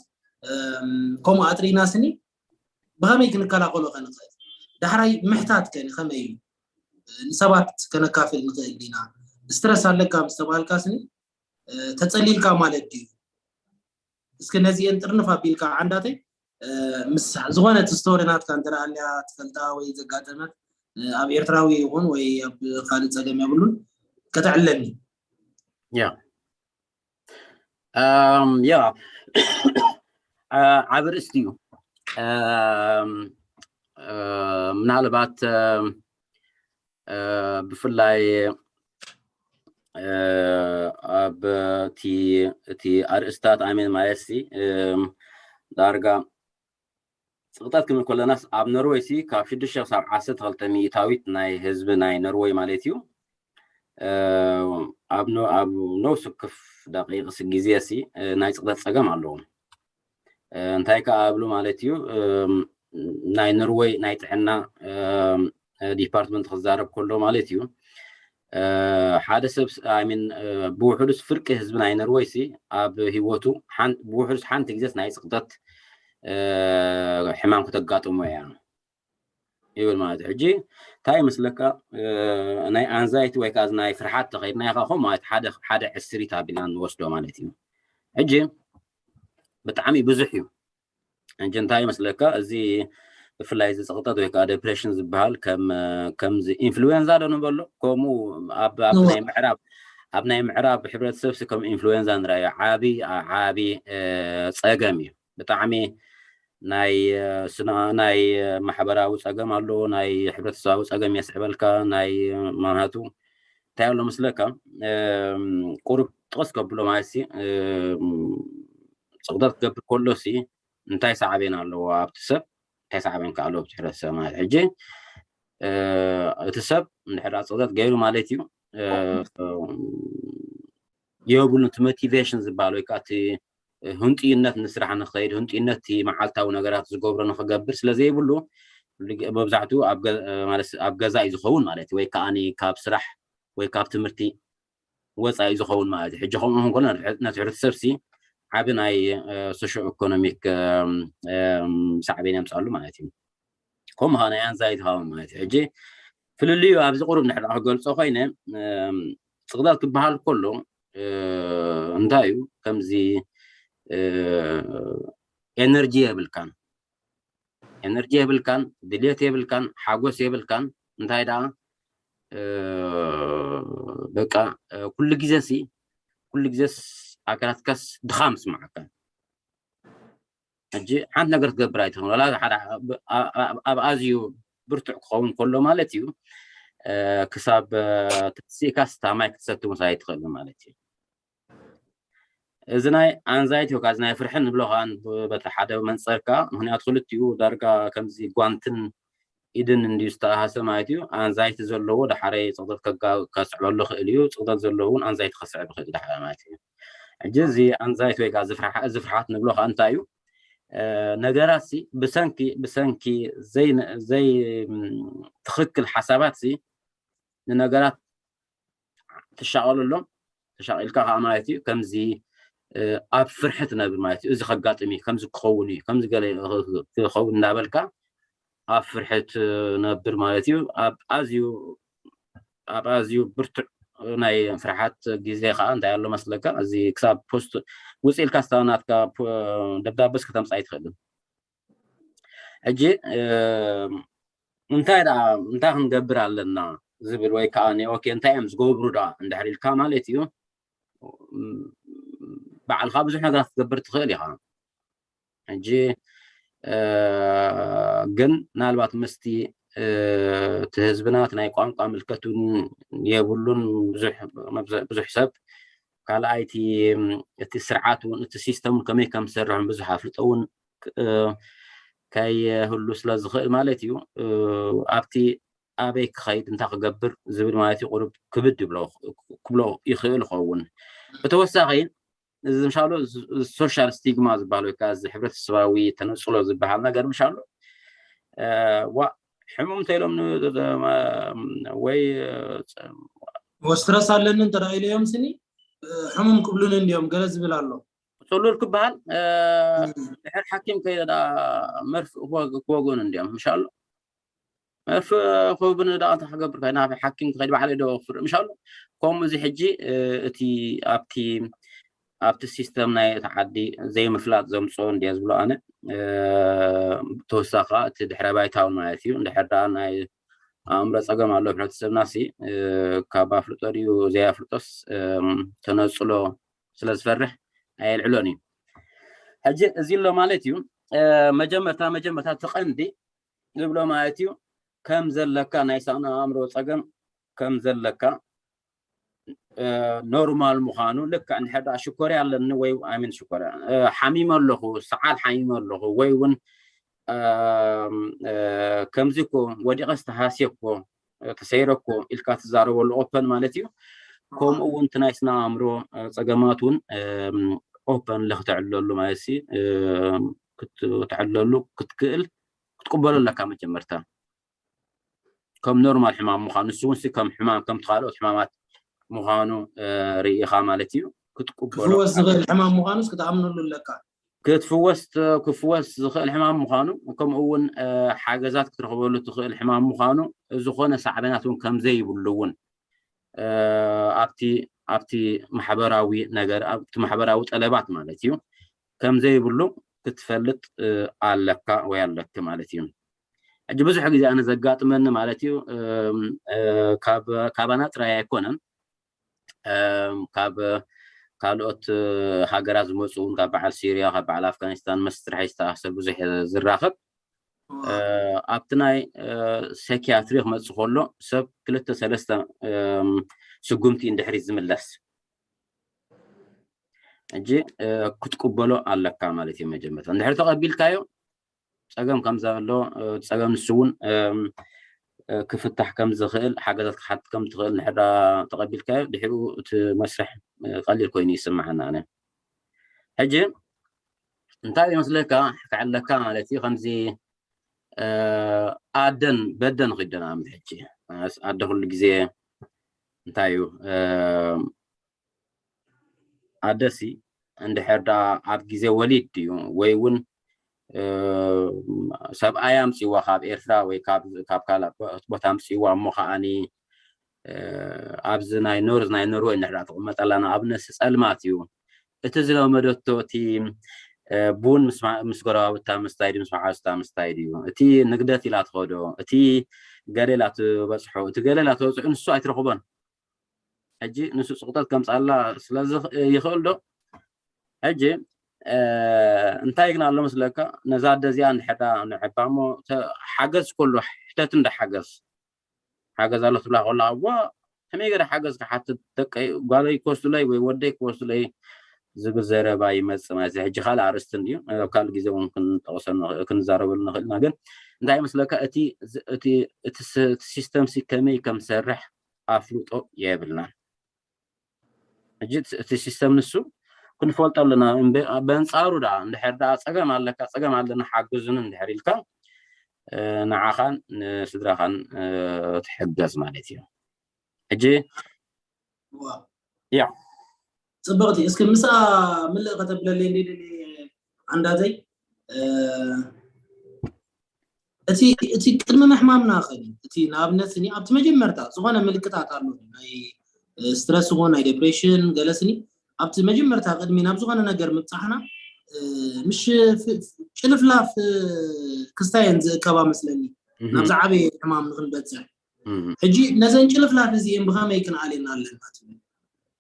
ከምኡ ኣጥሪና ስኒ ብኸመይ ክንከላኸሎ ከንኽእል ዳሕራይ ምሕታት ከ ንኸመይ እዩ ንሰባት ከነካፍል ንኽእል ዲና ስትረስ ኣለካ ምስ ተባሃልካ ስኒ ተፀሊልካ ማለት ድዩ እስኪ ነዚአን ጥርንፍ ኣቢልካ ዓንዳተይ ምስ ዝኾነ እቲ ስቶሪ ናትካ እንተ ኣለያ ትፈልጣ ወይ ዘጋጠመት ኣብ ኤርትራዊ ይኹን ወይ ኣብ ካልእ ፀገም የብሉን ከተዕለኒ ያ ያ ዓብ ርእስቲ እዩ ምናልባት ብፍላይ ኣብ እቲ ኣርእስታት ኣሜን ማለት ሲ ዳርጋ ፅቕጠት ክንብል ከለናስ ኣብ ኖርወይ ሲ ካብ ሽዱሽተ ክሳብ ዓሰርተ ክልተ ሚእታዊት ናይ ህዝቢ ናይ ኖርወይ ማለት እዩ ኣብ ኣብ ነውስ ክፍ ደቂቕ ግዜ ሲ ናይ ፅቕጠት ፀገም ኣለዎም እንታይ ከዓ ኣብሉ ማለት እዩ ናይ ኖርወይ ናይ ጥዕና ዲፓርትመንት ክዛረብ ከሎ ማለት እዩ ሓደ ሰብ ሚን ብውሕዱስ ፍርቂ ህዝቢ ናይ ነርወይ ሲ ኣብ ህይወቱ ብውሕዱስ ሓንቲ ግዜስ ናይ ፅቕጠት ሕማም ክተጋጥሞ እያ ይብል ማለት እዩ። ሕጂ እንታይ ይመስለካ? ናይ ኣንዛይቲ ወይ ከዓ ናይ ፍርሓት ተኸይድና ኢኻ ኸ ማለት ሓደ ዕስሪት ኣቢልና ንወስዶ ማለት እዩ። ሕጂ ብጣዕሚ ብዙሕ እዩ። ሕጂ እንታይ ይመስለካ? እዚ ብፍላይ እዚ ፅቕጠት ወይ ከዓ ዴፕሬሽን ዝበሃል ከም ከምዚ ኢንፍሉዌንዛ ዶ ንበሎ፣ ከምኡ ኣብ ኣብ ናይ ምዕራብ ኣብ ናይ ምዕራብ ሕብረተሰብ ሲ ከም ኢንፍሉዌንዛ ንረኣዮ። ዓቢ ዓቢ ፀገም እዩ። ብጣዕሚ ናይ ስና ናይ ማሕበራዊ ፀገም ኣሎ፣ ናይ ሕብረተሰባዊ ፀገም የስዕበልካ። ናይ ማናቱ እንታይ ኣሎ መስለካ? ቁሩብ ጥቕስ ከብሎ ማለት ሲ ፅቕጠት ክገብር ከሎ ሲ እንታይ ሳዕቤን ኣለዎ ኣብቲ ሰብ? እንታይ ሳዕቤን ከ ኣለዎ ኣብቲ ሕብረተሰብ ማለት? ሕጂ እቲ ሰብ እንድሕር ፅቕጠት ገይሩ ማለት እዩ፣ የብሉን እቲ ሞቲቬሽን ዝበሃል ወይ ከዓ እቲ ህንጥዩነት ንስራሕ ንክኸይድ፣ ህንጥዩነት እቲ መዓልታዊ ነገራት ዝገብሮ ንክገብር ስለ ዘይብሉ፣ መብዛሕትኡ ኣብ ገዛ እዩ ዝኸውን ማለት እዩ። ወይ ከዓ ካብ ስራሕ ወይ ካብ ትምህርቲ ወፃኢ ዝኸውን ማለት እዩ። ሕጂ ከምኡ ከሎ ነቲ ሕብረተሰብ ሲ ዓቢ ናይ ሶሾ ኢኮኖሚክ ሳዕቤን የምፅኣሉ ማለት እዩ። ከምኡ ከዓ ናይ ኣንዛይቲ ኸውን ማለት እዩ። ሕጂ ፍልልዩ ኣብዚ ቁሩብ ንሕዳ ክገልፆ ኮይነ፣ ፅቕጠት ክበሃል ከሎ እንታይ እዩ? ከምዚ ኤነርጂ የብልካን፣ ኤነርጂ የብልካን፣ ድልየት የብልካን፣ ሓጎስ የብልካን። እንታይ ደኣ በቃ ኩሉ ግዜ ሲ ኩሉ ግዜስ ኣካላትካስ ድኻም ስምዓካ። ሕጂ ሓንቲ ነገር ክትገብር ኣይትኽእል። ወላ ሓደ ኣብ ኣዝዩ ብርቱዕ ክኸውን ከሎ ማለት እዩ፣ ክሳብ ተስኢካስ እታ ማይ ክትሰቲ ምስ ኣይትኽእል ማለት እዩ። እዚ ናይ ኣንዛይቲ ወይ ከዓ እዚ ናይ ፍርሒ ንብሎ ከዓ በቲ ሓደ መንፀር ከዓ፣ ምክንያቱ ክልቲኡ ዳርጋ ከምዚ ጓንትን ኢድን እንድዩ ዝተኣሃሰ ማለት እዩ። ኣንዛይቲ ዘለዎ ዳሓረይ ፅቕጠት ከስዕበሉ ክእል እዩ። ፅቕጠት ዘለዎ እውን ኣንዛይቲ ከስዕብ ይኽእል ዳሓረይ ማለት እዩ። ሕጂ እዚ ኣንዛይቲ ወይ ከዓ እዚ ፍርሓት ንብሎ ከዓ እንታይ እዩ? ነገራት ሲ ብሰንኪ ብሰንኪ ዘይ ትኽክል ሓሳባት ሲ ንነገራት ትሻቐለሎም፣ ተሻቒልካ ከዓ ማለት እዩ ከምዚ ኣብ ፍርሒ ትነብር ማለት እዩ። እዚ ከጋጥም እዩ፣ ከምዚ ክኸውን እዩ፣ ከምዚ ገለ ክኸውን እናበልካ ኣብ ፍርሒ ትነብር ማለት እዩ። ኣብ ኣዝዩ ኣብ ኣዝዩ ብርቱዕ ናይ ፍርሓት ግዜ ከዓ እንታይ ኣሎ መስለካ? እዚ ክሳብ ፖስት ውፅእ ኢልካ ስታ ናትካ ደብዳበስ ከተምፃእ ኣይትኽእልን። ሕጂ እንታይ ደኣ እንታይ ክንገብር ኣለና ዝብል ወይ ከዓ ኦኬ እንታይ እዮም ዝገብሩ ደኣ እንድሕር ኢልካ ማለት እዩ፣ ባዕልካ ብዙሕ ነገራት ክትገብር ትኽእል ኢኻ። ሕጂ ግን ምናልባት ምስቲ እቲ ህዝብና እቲ ናይ ቋንቋ ምልከት እውን የብሉን። ብዙሕ ሰብ ካልኣይ እቲ ስርዓት እውን እቲ ሲስተም እውን ከመይ ከም ዝሰርሕ ብዙሕ ኣፍልጦ እውን ከይህሉ ስለ ዝኽእል ማለት እዩ። ኣብቲ ኣበይ ክኸይድ እንታይ ክገብር ዝብል ማለት እዩ ቁሩብ ክብድ ይብሎ ክብሎ ይኽእል ይኸውን። ብተወሳኺ እዚ ምሻሎ ሶሻል ስቲግማ ዝበሃል ወይ ከዓ እዚ ሕብረተሰባዊ ተነፅሎ ዝበሃል ነገር ምሻሎ ዋ ሕሙም እንተኢሎም ወይ ወስትረስ ኣለኒ እንተ ኢለዮም ስኒ ሕሙም ክብሉን እንዲዮም ገለ ዝብል ኣሎ። ፅሉል ክበሃል ድሕር ሓኪም ከይደ መርፍ ክወግኡን እንዲዮም ምሻሎ መርፍ ክህቡኒ ደኣ እንታይ ክገብር ከ ናብ ሓኪም ክኸይድ ባዕለይ ዶ ክፍርም ምሻሎ። ከምኡ እዚ ሕጂ እቲ ኣብቲ ኣብቲ ሲስተም ናይ እቲ ዓዲ ዘይምፍላጥ ዘምፅኦ እንድየ ዝብሎ ኣነ። ተወሳኺ ከዓ እቲ ድሕረ ባይታ እውን ማለት እዩ። እንድሕር ደኣ ናይ ኣእምሮ ፀገም ኣሎ ሕብረተሰብና ሲ ካብ ኣፍልጦ ድዩ ዘይኣፍልጦስ ተነፅሎ ስለ ዝፈርሕ ኣየልዕሎን እዩ። ሕጂ እዚ ኣሎ ማለት እዩ መጀመርታ መጀመርታ እቲ ቀንዲ ዝብሎ ማለት እዩ ከም ዘለካ ናይ ሳእና ኣእምሮ ፀገም ከም ዘለካ ኖርማል ምዃኑ ልክዕ እንድሕር ደኣ ሽኮርያ ኣለኒ ወይ ኣይ ሚን ሽኮርያ ሓሚመ ኣለኹ ሰዓል ሓሚመ ኣለኹ ወይ እውን ከምዚ እኮ ወዲቐስ ተሃስየ እኮ ተሰይረ እኮ ኢልካ ትዛረበሉ ኦፐን ማለት እዩ። ከምኡ እውን እቲ ናይ ስነ ኣእምሮ ፀገማት እውን ኦፐን ክትዕለሉ ማለት ሲ ክትዕለሉ ክትክእል ክትቅበሎ ኣለካ መጀመርታ። ከም ኖርማል ሕማም ምዃኑ፣ ንሱ እውን ሲ ከም ሕማም፣ ከምቲ ካልኦት ሕማማት ምዃኑ፣ እ፣ ርኢኻ ማለት እዩ፣ ክትቅበሎ ክፍወስ ዝኽእል ሕማም ምዃኑስ ክትኣምነሉ ኣለካ። ክትፍወስ ተ-፣ ክፍወስ ዝኽእል ሕማም ምዃኑ፣ ከምኡ እውን፣ እ፣ ሓገዛት ክትረኽበሉ ትኽእል ሕማም ምዃኑ፣ ዝኾነ ሳዕቤናት እውን ከም ዘይብሉ እውን፣ እ፣ ኣብቲ፣ ኣብቲ ማሕበራዊ ነገር፣ ኣብቲ ማሕበራዊ ጠለባት ማለት እዩ፣ ከም ዘይብሉ ክትፈልጥ፣ እ፣ ኣለካ ወይ ኣለኪ ማለት እዩ። ሕጂ ብዙሕ ግዜ ኣነ ዘጋጥመኒ ማለት እዩ፣ እም፣ እ፣ ካብ፣ ካባና ጥራይ ኣይኮነን፣ እም፣ ካብ ካልኦት፣ እ፣ ሃገራት ዝመፁ እውን፣ ካብ በዓል ሲርያ፣ ካብ በዓል ኣፍጋኒስታን፣ ምስ ስርሐይ ዝተኣሳሰር ብዙሕ እየ ዝራኸብ። እ፣ ኣብቲ ናይ፣ እ፣ ሳይኪያትሪ ክመፅእ ከሎ ሰብ ክልተ ሰለስተ፣ እም፣ ስጉምቲ እንድሕሪት ዝምለስ። ሕጂ፣ እ፣ ክትቅበሎ ኣለካ ማለት እዩ። መጀመርታ እንድሕር ተቐቢልካዮ፣ ፀገም ከም ዘሎ፣ እ፣ ፀገም ንሱ እውን፣ እም፣ እ፣ ክፍታሕ ከም ዝኽእል፣ ሓገዛት ክሓት ከም ትኽእል እንድሕር ዳ ተቐቢልካዮ፣ ድሕሪኡ እቲ መስርሕ፣ እ፣ ቀሊል ኮይኑ ይስምዓና ኣነ። ሕጂ እንታይ ይመስለካ፣ ክዕለካ ማለት እዩ፣ ከምዚ፣ እ፣ ኣደን በደን ኺደን ኣምት። ሕጂ ኣስ-፣ ኣደ ኩሉ ግዜ እንታይ እዩ፣ እ፣ ኣደሲ እንድሕር ደኣ ኣብ ግዜ ወሊድ ድዩ ወይ እውን፣ እ፣ ሰብኣይ ኣምፅዋ ካብ ኤርትራ ወይ ካብ፣ ካብ ካልእ ቦታ ኣምፅዋ፣ እሞ ከዓኒ፣ እ፣ ኣብዚ ናይ ኖርዝ ናይ ኖርወይ እንድሕር ደኣ ትቕመጥ ኣላ፣ ንኣብነት ጸልማት እዩ። እቲ ዝለመደቶ እቲ፣ እ፣ ቡን ምስ ማ-፣ ምስ ጎረባብታ ምስታይ ድዩ፣ ምስ መሓዙታ ምስታይ ድዩ፣ እቲ ንግደት ኢላ ትኸዶ፣ እቲ ገለ ኢላ ትበጽሖ፣ እቲ ገለ ኢላ ትበጽሖ፣ ንሱ ኣይትረኽቦን። ሕጂ ንሱ ጽቕጠት ከምጻላ ስለ ዝኽ-፣ ይኽእል ዶ? ሕጂ፣ እ፣ እንታይ ግን ኣሎ መስለካ፣ ነዛ ኣደ እዚኣ እንድሕር ደኣ ንዕባ እሞ፣ ተ-፣ ሓገዝ ከሎ፣ ሕተት እንዳ ሓገዝ፣ ሓገዝ ኣሎ ትብላ ከላ፣ እዋ፣ ከመይ ገይረ ሓገዝ ክሓትት፣ ደቀይ፣ ጓለይ ክወስዱለይ ወይ ወደይ ክወስዱለይ ዝብል ዘረባ ይመጽእ ማለት እዩ። ሕጂ ካልእ ኣርእስቲ እንድዩ፣ ኣብ ካልእ ግዜ እውን ክንጠቕሶ ንኽ-፣ ክንዛረበሉ ንኽእል ኢና። ግን እንታይ ይመስለካ፣ እቲ፣ እቲ፣ እቲ ስ-፣ እቲ ሲስተም ሲ ከመይ ከም ዝሰርሕ ኣፍልጦ የብልናን። ሕጂ እቲ፣ እቲ ሲስተም ንሱ ክንፈልጦ ኣለና። እምበ-፣ በንጻሩ ደኣ እንድሕር ደኣ ጸገም ኣለካ፣ ጸገም ኣለና፣ ሓግዙኒ እንድሕር ኢልካ፣ እ፣ ንዓኻን ንስድራኻን፣ እ፣ ትሕገዝ ማለት እዩ። ሕጂ ዋ። ያ። ጽብቕቲ፣ እስኪ ምስኣ ምልእ ከተብለለይ እንዴ ደሊ ኣንዳተይ፣ እ፣ እቲ፣ እቲ ቅድሚ ምሕማምና ኸ፣ እቲ ንኣብነት እኒ ኣብቲ መጀመርታ ዝኾነ ምልክታት ኣሎ፣ ናይ፣ እ፣ ስትረስ ይኹን ናይ ዴፕሬሽን ገለ ስኒ፣ ኣብቲ መጀመርታ ቅድሚ ናብ ዝኾነ ነገር ምብጻሕና፣ እ፣ ምሽ ፍ-፣ ጭልፍላፍ፣ እ፣ ክስታየን ዝእከባ መስለኒ፣ እህ። ናብ ዝዓበየ ሕማም ንኽንበጽሕ። እህ። ሕጂ ነዘን ጭልፍላፍ እዚኤን ብኸመይ ክንኣልየን ኣለና ትብል?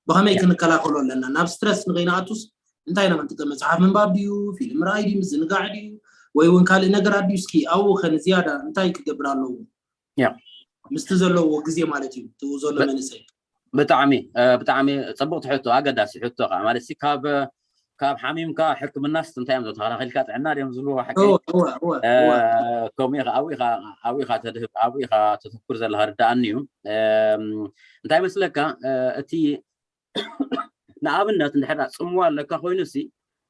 ብኸመይ ያ። ክንከላኸሎ ኣለና? ናብ ስትረስ ንኸይንኣቱስ እንታይ ኢና ክንጥቀም? መጽሓፍ ምንባብ ድዩ? ፊልም ምርኣይ ድዩ? ምዝንጋዕ ድዩ? ወይ እውን ካልእ ነገራት ድዩ? እስኪ ኣብኡ ኸን ዝያዳ እንታይ ክገብር ኣለዎ? ያ። ምስቲ ዘለዎ ግዜ ማለት እዩ፣ ትኡ ዘሎ በ-፣ መንእሰይ። ብጣዕሚ፣ እ፣ ብጣዕሚ ጽቡቕቲ ሕቶ፣ ኣገዳሲ ሕቶ ኸዓ። ማለት ሲ ካብ፣ ካብ ሓሚምካ ሕክምናስ እንታይ እዮም ተኸላኺልካ ጥዕና ድዮም ዝብልዎ ሓቂ? እወ፣ እወ፣ እወ፣ እ፣ እወ። ከምኡ ኢኻ፣ ኣብኡ ኢኻ፣ ኣብኡ ኢኻ ተድህብ፣ ኣብኡ ኢኻ ተተኩር ዘለኻ ርድኣኒ እዩ። እም፣ እንታይ መስለካ፣ እ፣ እቲ ንኣብነት እንድሕር ደኣ ጽምዋ ኣለካ ኮይኑ ሲ፣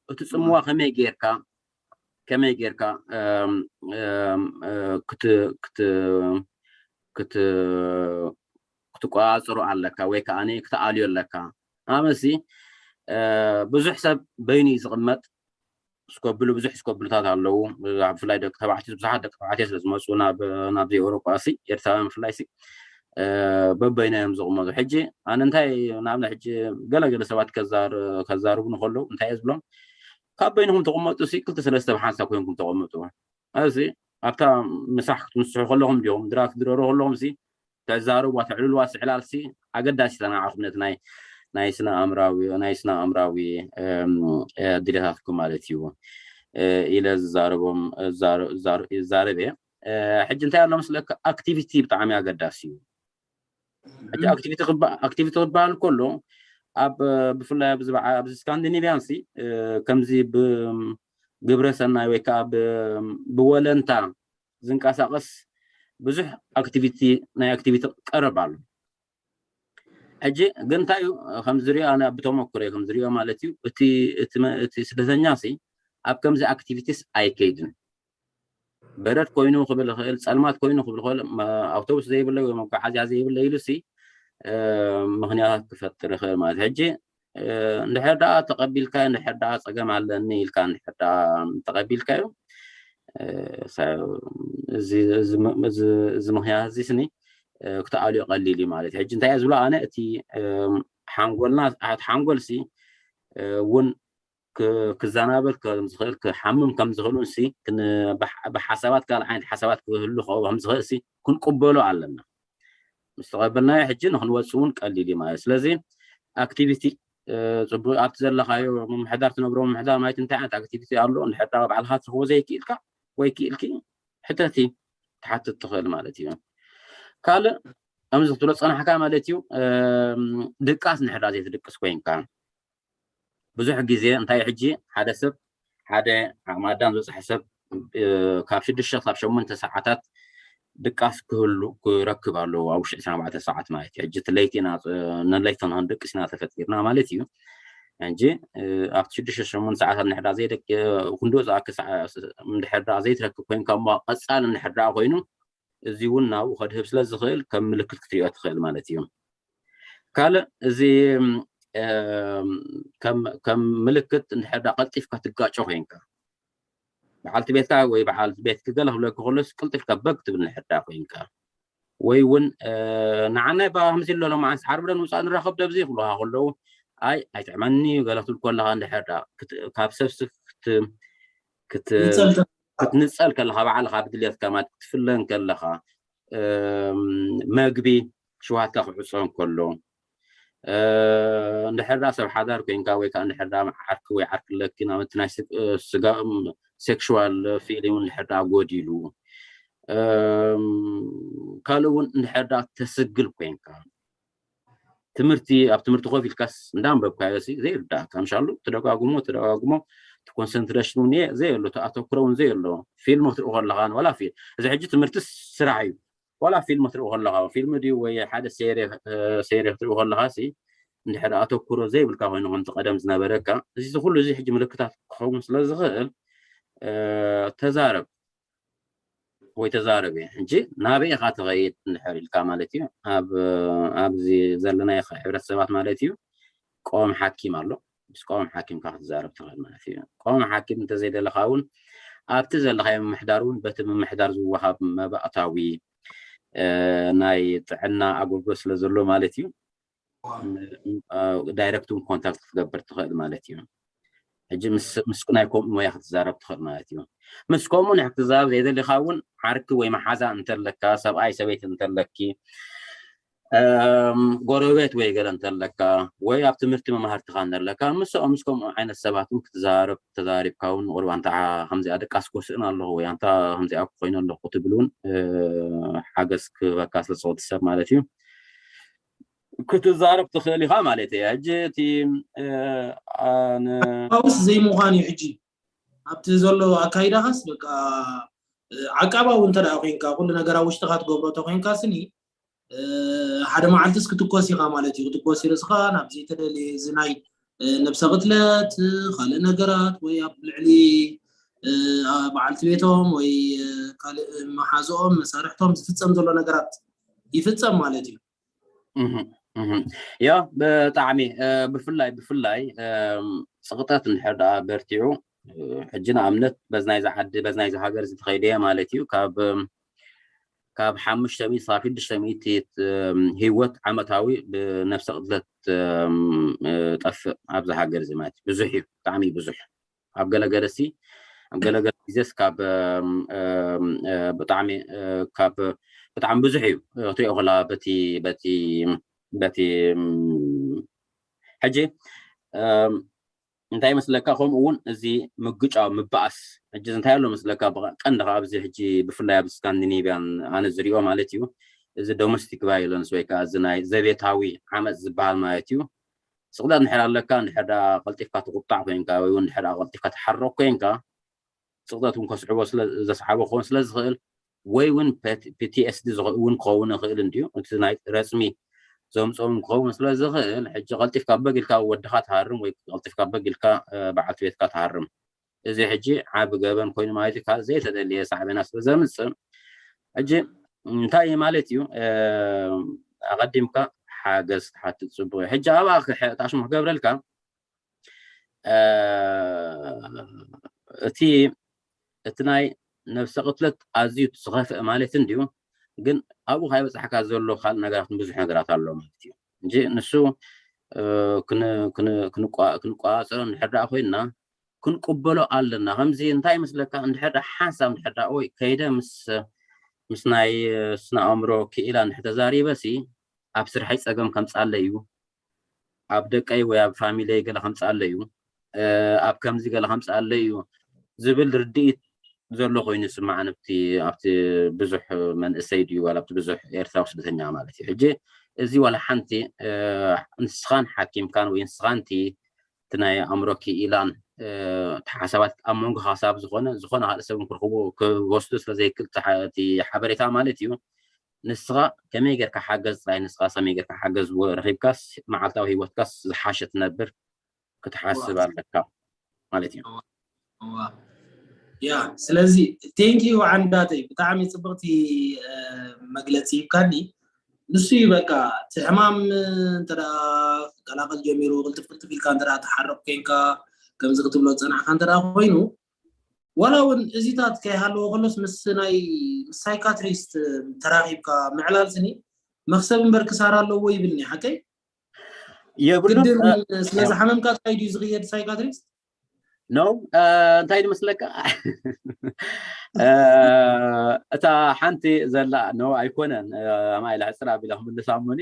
እቲ ጽምዋ ከመይ ጌርካ፣ ከመይ ጌርካ፣ እም፣ እም፣ እ፣ ክት-፣ ክት-፣ ክት-፣ ክትቆጻጽሮ ኣለካ ወይ ከኣ ክትኣልዮ ኣለካ። ኣመሲ፣ እ፣ ብዙሕ ሰብ በይኑ እዩ ዝቕመጥ። ስኮብሉ፣ ብዙሕ ስኮብሉታት ኣለዉ። ብዛ-፣ ብፍላይ ደቂ ተባዕትዮ፣ ብዙሓት ደቂ ተባዕትዮ ስለ ዝመጹ ናብ፣ ናብዚ ኤውሮጳ ሲ፣ ኤርትራውያን ብፍላይ ሲ፣ እ፣ በበይኖም እዮም ዝቕመጡ። ሕጂ ኣነ እንታይ፣ ንኣብነት ሕጂ ገለ ገለ ሰባት ከዛር-፣ ከዛርቡኒ ከለዉ እንታይ እየ ዝብሎም? ካብ በይንኹም ትቕመጡ ሲ፣ ክልተ ሰለስተ ብሓንሳብ ኮይንኩም ተቐመጡ። እዚ ኣብታ ምሳሕ ክትምስሑ ከለኹም ዲኹም፣ ድራር ክትድረሩ ከለኹም ሲ፣ ተዛርቧ፣ ተዕልልዋ፣ ስዕላል ሲ ኣገዳሲት እያ ንዓኹም ነቲ ናይ፣ ናይ ስነ ኣእምራዊ፣ ናይ ስነ ኣእምራዊ፣ እም፣ እ፣ ድሌታትኩም ማለት እዩ፣ እ፣ ኢለ ዝዛረቦም፣ እ፣ ዛረ-፣ ዛረ-፣ ይዛረብ እየ። እ፣ ሕጂ እንታይ ኣሎ መስለካ፣ ኣክቲቪቲ ብጣዕሚ ኣገዳሲ እዩ። ሕጂ ኣክቲቪቲ ክባ-፣ ኣክቲቪቲ ክበሃል ከሎ ኣብ፣ እ፣ ብፍላይ ኣብዚ በዓ-፣ ኣብዚ ስካንዲኔቭያን ሲ፣ እ፣ ከምዚ ብ-፣ ግብረ ሰናይ ወይ ከዓ ብ-፣ ብወለንታ ዝንቀሳቐስ ብዙሕ ኣክቲቪቲ፣ ናይ ኣክቲቪቲ ቀረብ ኣሎ። ሕጂ ግን እንታይ እዩ፣ ከም ዝሪኦ፣ ኣነ ብተመክሮየ ከም ዝሪኦ ማለት እዩ፣ እቲ፣ እቲ መ-፣ እቲ ስደተኛ ሲ ኣብ ከምዚ ኣክቲቪቲስ ኣይከይድን። በረድ ኮይኑ ክብል ይኽእል፣ ጸልማት ኮይኑ ክብል ይኽእል፣ ኣውቶቡስ ዘይብለይ ወይ መጓዓዝያ ዘይብለይ ኢሉ ሲ ምኽንያታት ክፈጥር ይኽእል ማለት። ሕጂ እንድሕር ደኣ ተቐቢልካዮ፣ እንድሕር ደኣ ጸገም ኣለኒ ኢልካ እንድሕር ደኣ ተቐቢልካዮ፣ እዚ ምኽንያት እዚ ስኒ ክትኣልዮ ቀሊል እዩ ማለት እዩ። ሕጂ እንታይ እየ ዝብሎ ኣነ፣ እቲ ሓንጎልና፣ ሓንጎል ሲ እውን ክዘናበል ከም ዝኽእል፣ ክሓምም ከም ዝኽእል ሲ ብሓሳባት፣ ካልእ ዓይነት ሓሳባት ክህሉ ከም ዝኽእል ሲ ክንቅበሎ ኣለና። ምስ ተቐበልናዮ ሕጂ ንክንወፅእ እውን ቀሊል እዩ ማለት። ስለዚ ኣክቲቪቲ ፅቡቅ ኣብቲ ዘለካዮ ምምሕዳር ትነብሮ ምምሕዳር ማለት እንታይ ዓይነት ኣክቲቪቲ ኣሎ እንድሕር ባዕልካ ትረኽቦ ዘይክኢልካ ወይ ክኢልኪ ሕተቲ ትሓትት ትኽእል ማለት እዩ። ካልእ ከምዚ ክትብሎ ፀናሕካ ማለት እዩ። ድቃስ እንድሕር ዘይትድቅስ ኮይንካ ብዙሕ ግዜ እንታይ ሕጂ ሓደ ሰብ ሓደ ዓቕሚ ኣዳም ዝበፅሐ ሰብ ካብ ሽዱሽተ ክሳብ ሸሞንተ ሰዓታት ድቃስ ክህሉ ክረክብ ኣለዎ ኣብ ውሽጢ ዕስራን ኣርባዕተን ሰዓት ማለት እዩ። ሕጂ እቲ ለይቲ ኢና ንለይቲ ንክንድቅስ ኢና ተፈጢርና ማለት እዩ። እንጂ ኣብቲ ሽዱሽተ ሸሞንተ ሰዓታት እንድሕር ዘይደቂ ክንድኡ ዝኣክል እንድሕር ዘይትረክብ ኮይንካ እሞ ቀፃሊ እንድሕር ኮይኑ እዚ እውን ናብኡ ከድህብ ስለ ዝኽእል ከም ምልክት ክትሪኦ ትኽእል ማለት እዩ። ካልእ እዚ ከም ምልክት እንድሕር ቀልጢፍካ ትጋጮ ኮይንካ በዓልቲ ቤትካ ወይ በዓል ቤትኪ ገለ ክብለኪ ከሎስ ቅልጢፍካ በግ ትብል እንድሕር ኮይንካ ወይ እውን ንዓናይ ባ ከምዚ ኣሎ ሎማዓንስ ዓርቢ ዶ ንውፃእ ንራኸብ ደብዚ ክብሉካ ከለዉ ኣይ ኣይጥዕመኒ ገለ ክትብል ከለካ እንድሕር ካብ ሰብሲ ክትንፀል ከለካ ባዕልካ ብድልየትካ ማለት ክትፍለ ከለካ መግቢ ሽውሃትካ ክዕፆ እንከሎ እንድሕር ዳ ሰብ ሓዳር ኮይንካ ወይ ከዓ እንድሕር ዳ ዓርኪ ወይ ዓርኪ ኣለኪ ናብቲ ናይ ስጋ ሴክሽዋል ፊሊንግ እንድሕር ዳ ጎዲሉ ካልእ እውን እንድሕር ዳ ተስግል ኮይንካ ትምህርቲ ኣብ ትምህርቲ ኮፍ ኢልካስ እንዳንበብካዮ ዘይርዳእካ ምሻሉ ትደጋግሞ ትደጋግሞ ኮንሰንትሬሽን እውን ዘየሎ ተኣተኩሮ እውን ዘየሎ ፊልም ክትርኢ ከለኻ ዋላ ፊልም እዚ ሕጂ ትምህርቲ ስራሕ እዩ ዋላ ፊልም ክትርኢ ከለኻ ፊልም ድዩ ወይ ሓደ ሴሪ ክትርኢ ከለኻ ሲ እንድሕር ኣተኩሮ ዘይብልካ ኮይኑ ከምቲ ቀደም ዝነበረካ እዚ ኩሉ እዚ ሕጂ ምልክታት ክኸውን ስለ ዝኽእል ተዛረብ ወይ ተዛረብ እየ ሕጂ ናበይ ኢኻ ትኸይድ እንድሕር ኢልካ ማለት እዩ ኣብዚ ዘለናዮ ሕብረተሰባት ማለት እዩ ቀወም ሓኪም ኣሎ ምስ ቀወም ሓኪምካ ክትዛረብ ትኽእል ማለት እዩ ቀወም ሓኪም እንተዘይደለኻ እውን ኣብቲ ዘለኻዮ ምምሕዳር እውን በቲ ምምሕዳር ዝወሃብ መባእታዊ ናይ ጥዕና ኣገልግሎት ስለ ዘሎ ማለት እዩ ዳይረክት እውን ኮንታክት ክትገብር ትኽእል ማለት እዩ ሕጂ ምስ ናይ ከምኡ ሞያ ክትዛረብ ትኽእል ማለት እዩ ምስ ከምኡ ናይ ክትዛረብ ዘይደሊኻ እውን ዓርኪ ወይ መሓዛ እንተለካ ሰብኣይ ሰበይቲ እንተለኪ ጎረቤት ወይ ገለ እንተለካ ወይ ኣብ ትምህርቲ መማህርትኻ እንተለካ ምስኦም ምስ ከምኡ ዓይነት ሰባት እውን ክትዛረብ ተዛሪብካ እውን ቁሩብ ኣንታ ከምዚኣ ድቃስ ክወስእን ኣለኹ ወይ ኣንታ ከምዚኣ ክኮይኑ ኣለኹ ክትብል እውን ሓገዝ ክህበካ ስለ ዝኽእል ሰብ ማለት እዩ ክትዛረብ ትኽእል ኢኻ ማለት እየ ሕጂ እቲ ስ ዘይምዃን እዩ ሕጂ ኣብቲ ዘሎ ኣካይዳኻስ በቃ ዓቃባዊ እንተ ኮይንካ ኩሉ ነገር ኣብ ውሽጥኻ ትገብሮ ተኮይንካ ስኒ ሓደ መዓልትስ ክትኮስ ኢኻ ማለት እዩ ክትኮስ ርእስኻ ናብ ዘይተደልየ እዚ ናይ ነብሰ ቅትለት ካልእ ነገራት ወይ ኣብ ልዕሊ በዓልቲ ቤቶም ወይ ካልእ መሓዝኦም መሳርሕቶም ዝፍፀም ዘሎ ነገራት ይፍፀም ማለት እዩ ያ ብጣዕሚ ብፍላይ ብፍላይ ፅቕጠት እንድሕር ደኣ በርቲዑ ሕጂ ንኣብነት በዚ ናይዚ ዓዲ በዚ ናይዚ ሃገር ዝተኸይደየ ማለት እዩ ካብ ካብ ሓሙሽተ ሚእቲ ክሳብ ሽዱሽተ ሚእቲ ህይወት ዓመታዊ ብነብሰ ቅትለት ጠፍእ ኣብዚ ሃገር እዚ ማለት ብዙሕ እዩ ብጣዕሚ ብዙሕ ኣብ ገለገለ ሲ ኣብ ገለገለ ግዜስ ካብ ብጣዕሚ ካብ ብጣዕሚ ብዙሕ እዩ ክትሪኦ ከላ በቲ በቲ በቲ ሕጂ እንታይ መስለካ ከምኡ እውን እዚ ምግጫው ምባኣስ ሕጂ እንታይ ኣሎ መስለካ ቀንዲ ኣብዚ ሕጂ ብፍላይ ኣብ ስካንዲኔቪያን ኣነ ዝሪኦ ማለት እዩ እዚ ዶሜስቲክ ቫዮለንስ ወይ ከዓ እዚ ናይ ዘቤታዊ ዓመፅ ዝበሃል ማለት እዩ ስቕለት እንድሕር ኣለካ እንድሕር ዳ ቀልጢፍካ ትቁጣዕ ኮይንካ ወይ እውን እንድሕር ቀልጢፍካ ትሓረቅ ኮይንካ ስቕለት እውን ከስዕቦ ዘስዓቦ ክኸውን ስለ ዝኽእል ወይ እውን ፒቲኤስዲ እውን ክኸውን ይኽእል እንድዩ እቲ ናይ ረፅሚ ዘምፅኦም ክኸውን ስለ ዝኽእል ሕጂ ቀልጢፍካ በግ ኢልካ ወድኻ ትሃርም ወይ ቀልጢፍካ በግ ኢልካ በዓልቲ ቤትካ ትሃርም እዚ ሕጂ ዓቢ ገበን ኮይኑ ማለት እዩ። ካብ ዘይተደልየ ሳዕቤና ስለ ዘምጽእ፣ ሕጂ እንታይ ማለት እዩ? ኣቐዲምካ ሓገዝ ትሓትት ጽቡቕ እዩ። ሕጂ ኣብኣ ታሽሙ ክገብረልካ፣ እቲ እቲ ናይ ነብሰ ቅትለት ኣዝዩ ዝኸፍእ ማለት እንድዩ። ግን ኣብኡ ካይበጻሕካ ዘሎ ካልእ ነገራት ብዙሕ ነገራት ኣሎ ማለት እዩ። እንጂ ንሱ ክንቋ- ክንቋጸሮ እንድሕር ደኣ ኮይንና ክንቅበሎ ኣለና። ከምዚ እንታይ ይመስለካ? እንድሕር ደኣ ሓንሳብ እንድሕር ደኣ ወይ ከይደ ምስ ምስ ናይ ስነ ኣእምሮ ክኢላ እንድሕር ተዛሪበ ሲ ኣብ ስርሐይ ጸገም ከምጻለይ እዩ፣ ኣብ ደቀይ ወይ ኣብ ፋሚሊይ ገለ ከምጻለይ እዩ፣ ኣብ ከምዚ ገለ ከምጻለይ እዩ ዝብል ርድኢት ዘሎ ኮይኑ ይስማዓኒ ኣብቲ ኣብቲ ብዙሕ መንእሰይ ድዩ ዋላ ኣብቲ ብዙሕ ኤርትራዊ ስደተኛ ማለት እዩ። ሕጂ እዚ ዋላ ሓንቲ ንስኻን ሓኪምካን ወይ ንስኻን እቲ ናይ ኣእምሮ ክኢላን እቲ ሓሳባት ኣብ መንጎ ሓሳብ ዝኾነ ዝኾነ ካልእ ሰብ ክረኽቦ ክወስዶ ስለ ዘይክእል እቲ ሓበሬታ ማለት እዩ። ንስኻ ከመይ ጌርካ ሓገዝ ጥራይ ንስኻ ከመይ ጌርካ ሓገዝ ረኺብካስ መዓልታዊ ህይወትካስ ዝሓሸ ትነብር ክትሓስብ ኣለካ ማለት እዩ። ያ ስለዚ ቴንኪዩ ዓንዳተይ ብጣዕሚ ፅብቕቲ መግለፂ ይብካኒ። ንሱ እዩ በቃ እቲ ሕማም እንተ ክቀላቀል ጀሚሩ ቅልጥፍ ቅልጥፍ ኢልካ እንተ ተሓረቕ ኮንካ ከምዚ ክትብሎ ዝፀናዕካ እንተ ኮይኑ ዋላ እውን እዚታት ከይሃለዎ ከሎስ ምስ ናይ ምስ ሳይካትሪስት ተራኺብካ ምዕላል ስኒ መክሰብ እምበር ክሳራ ኣለዎ ይብልኒ ሓቀይ የብሉን ግድን ስለ ዝሓመምካ ጥራይ ድዩ ዝኽየድ ሳይካትሪስት ኖ እንታይ ድመስለካ እታ ሓንቲ ዘላ ኖ ኣይኮነን ኣማይ ልሕፅር ኣቢለ ክምልሳ እሞኒ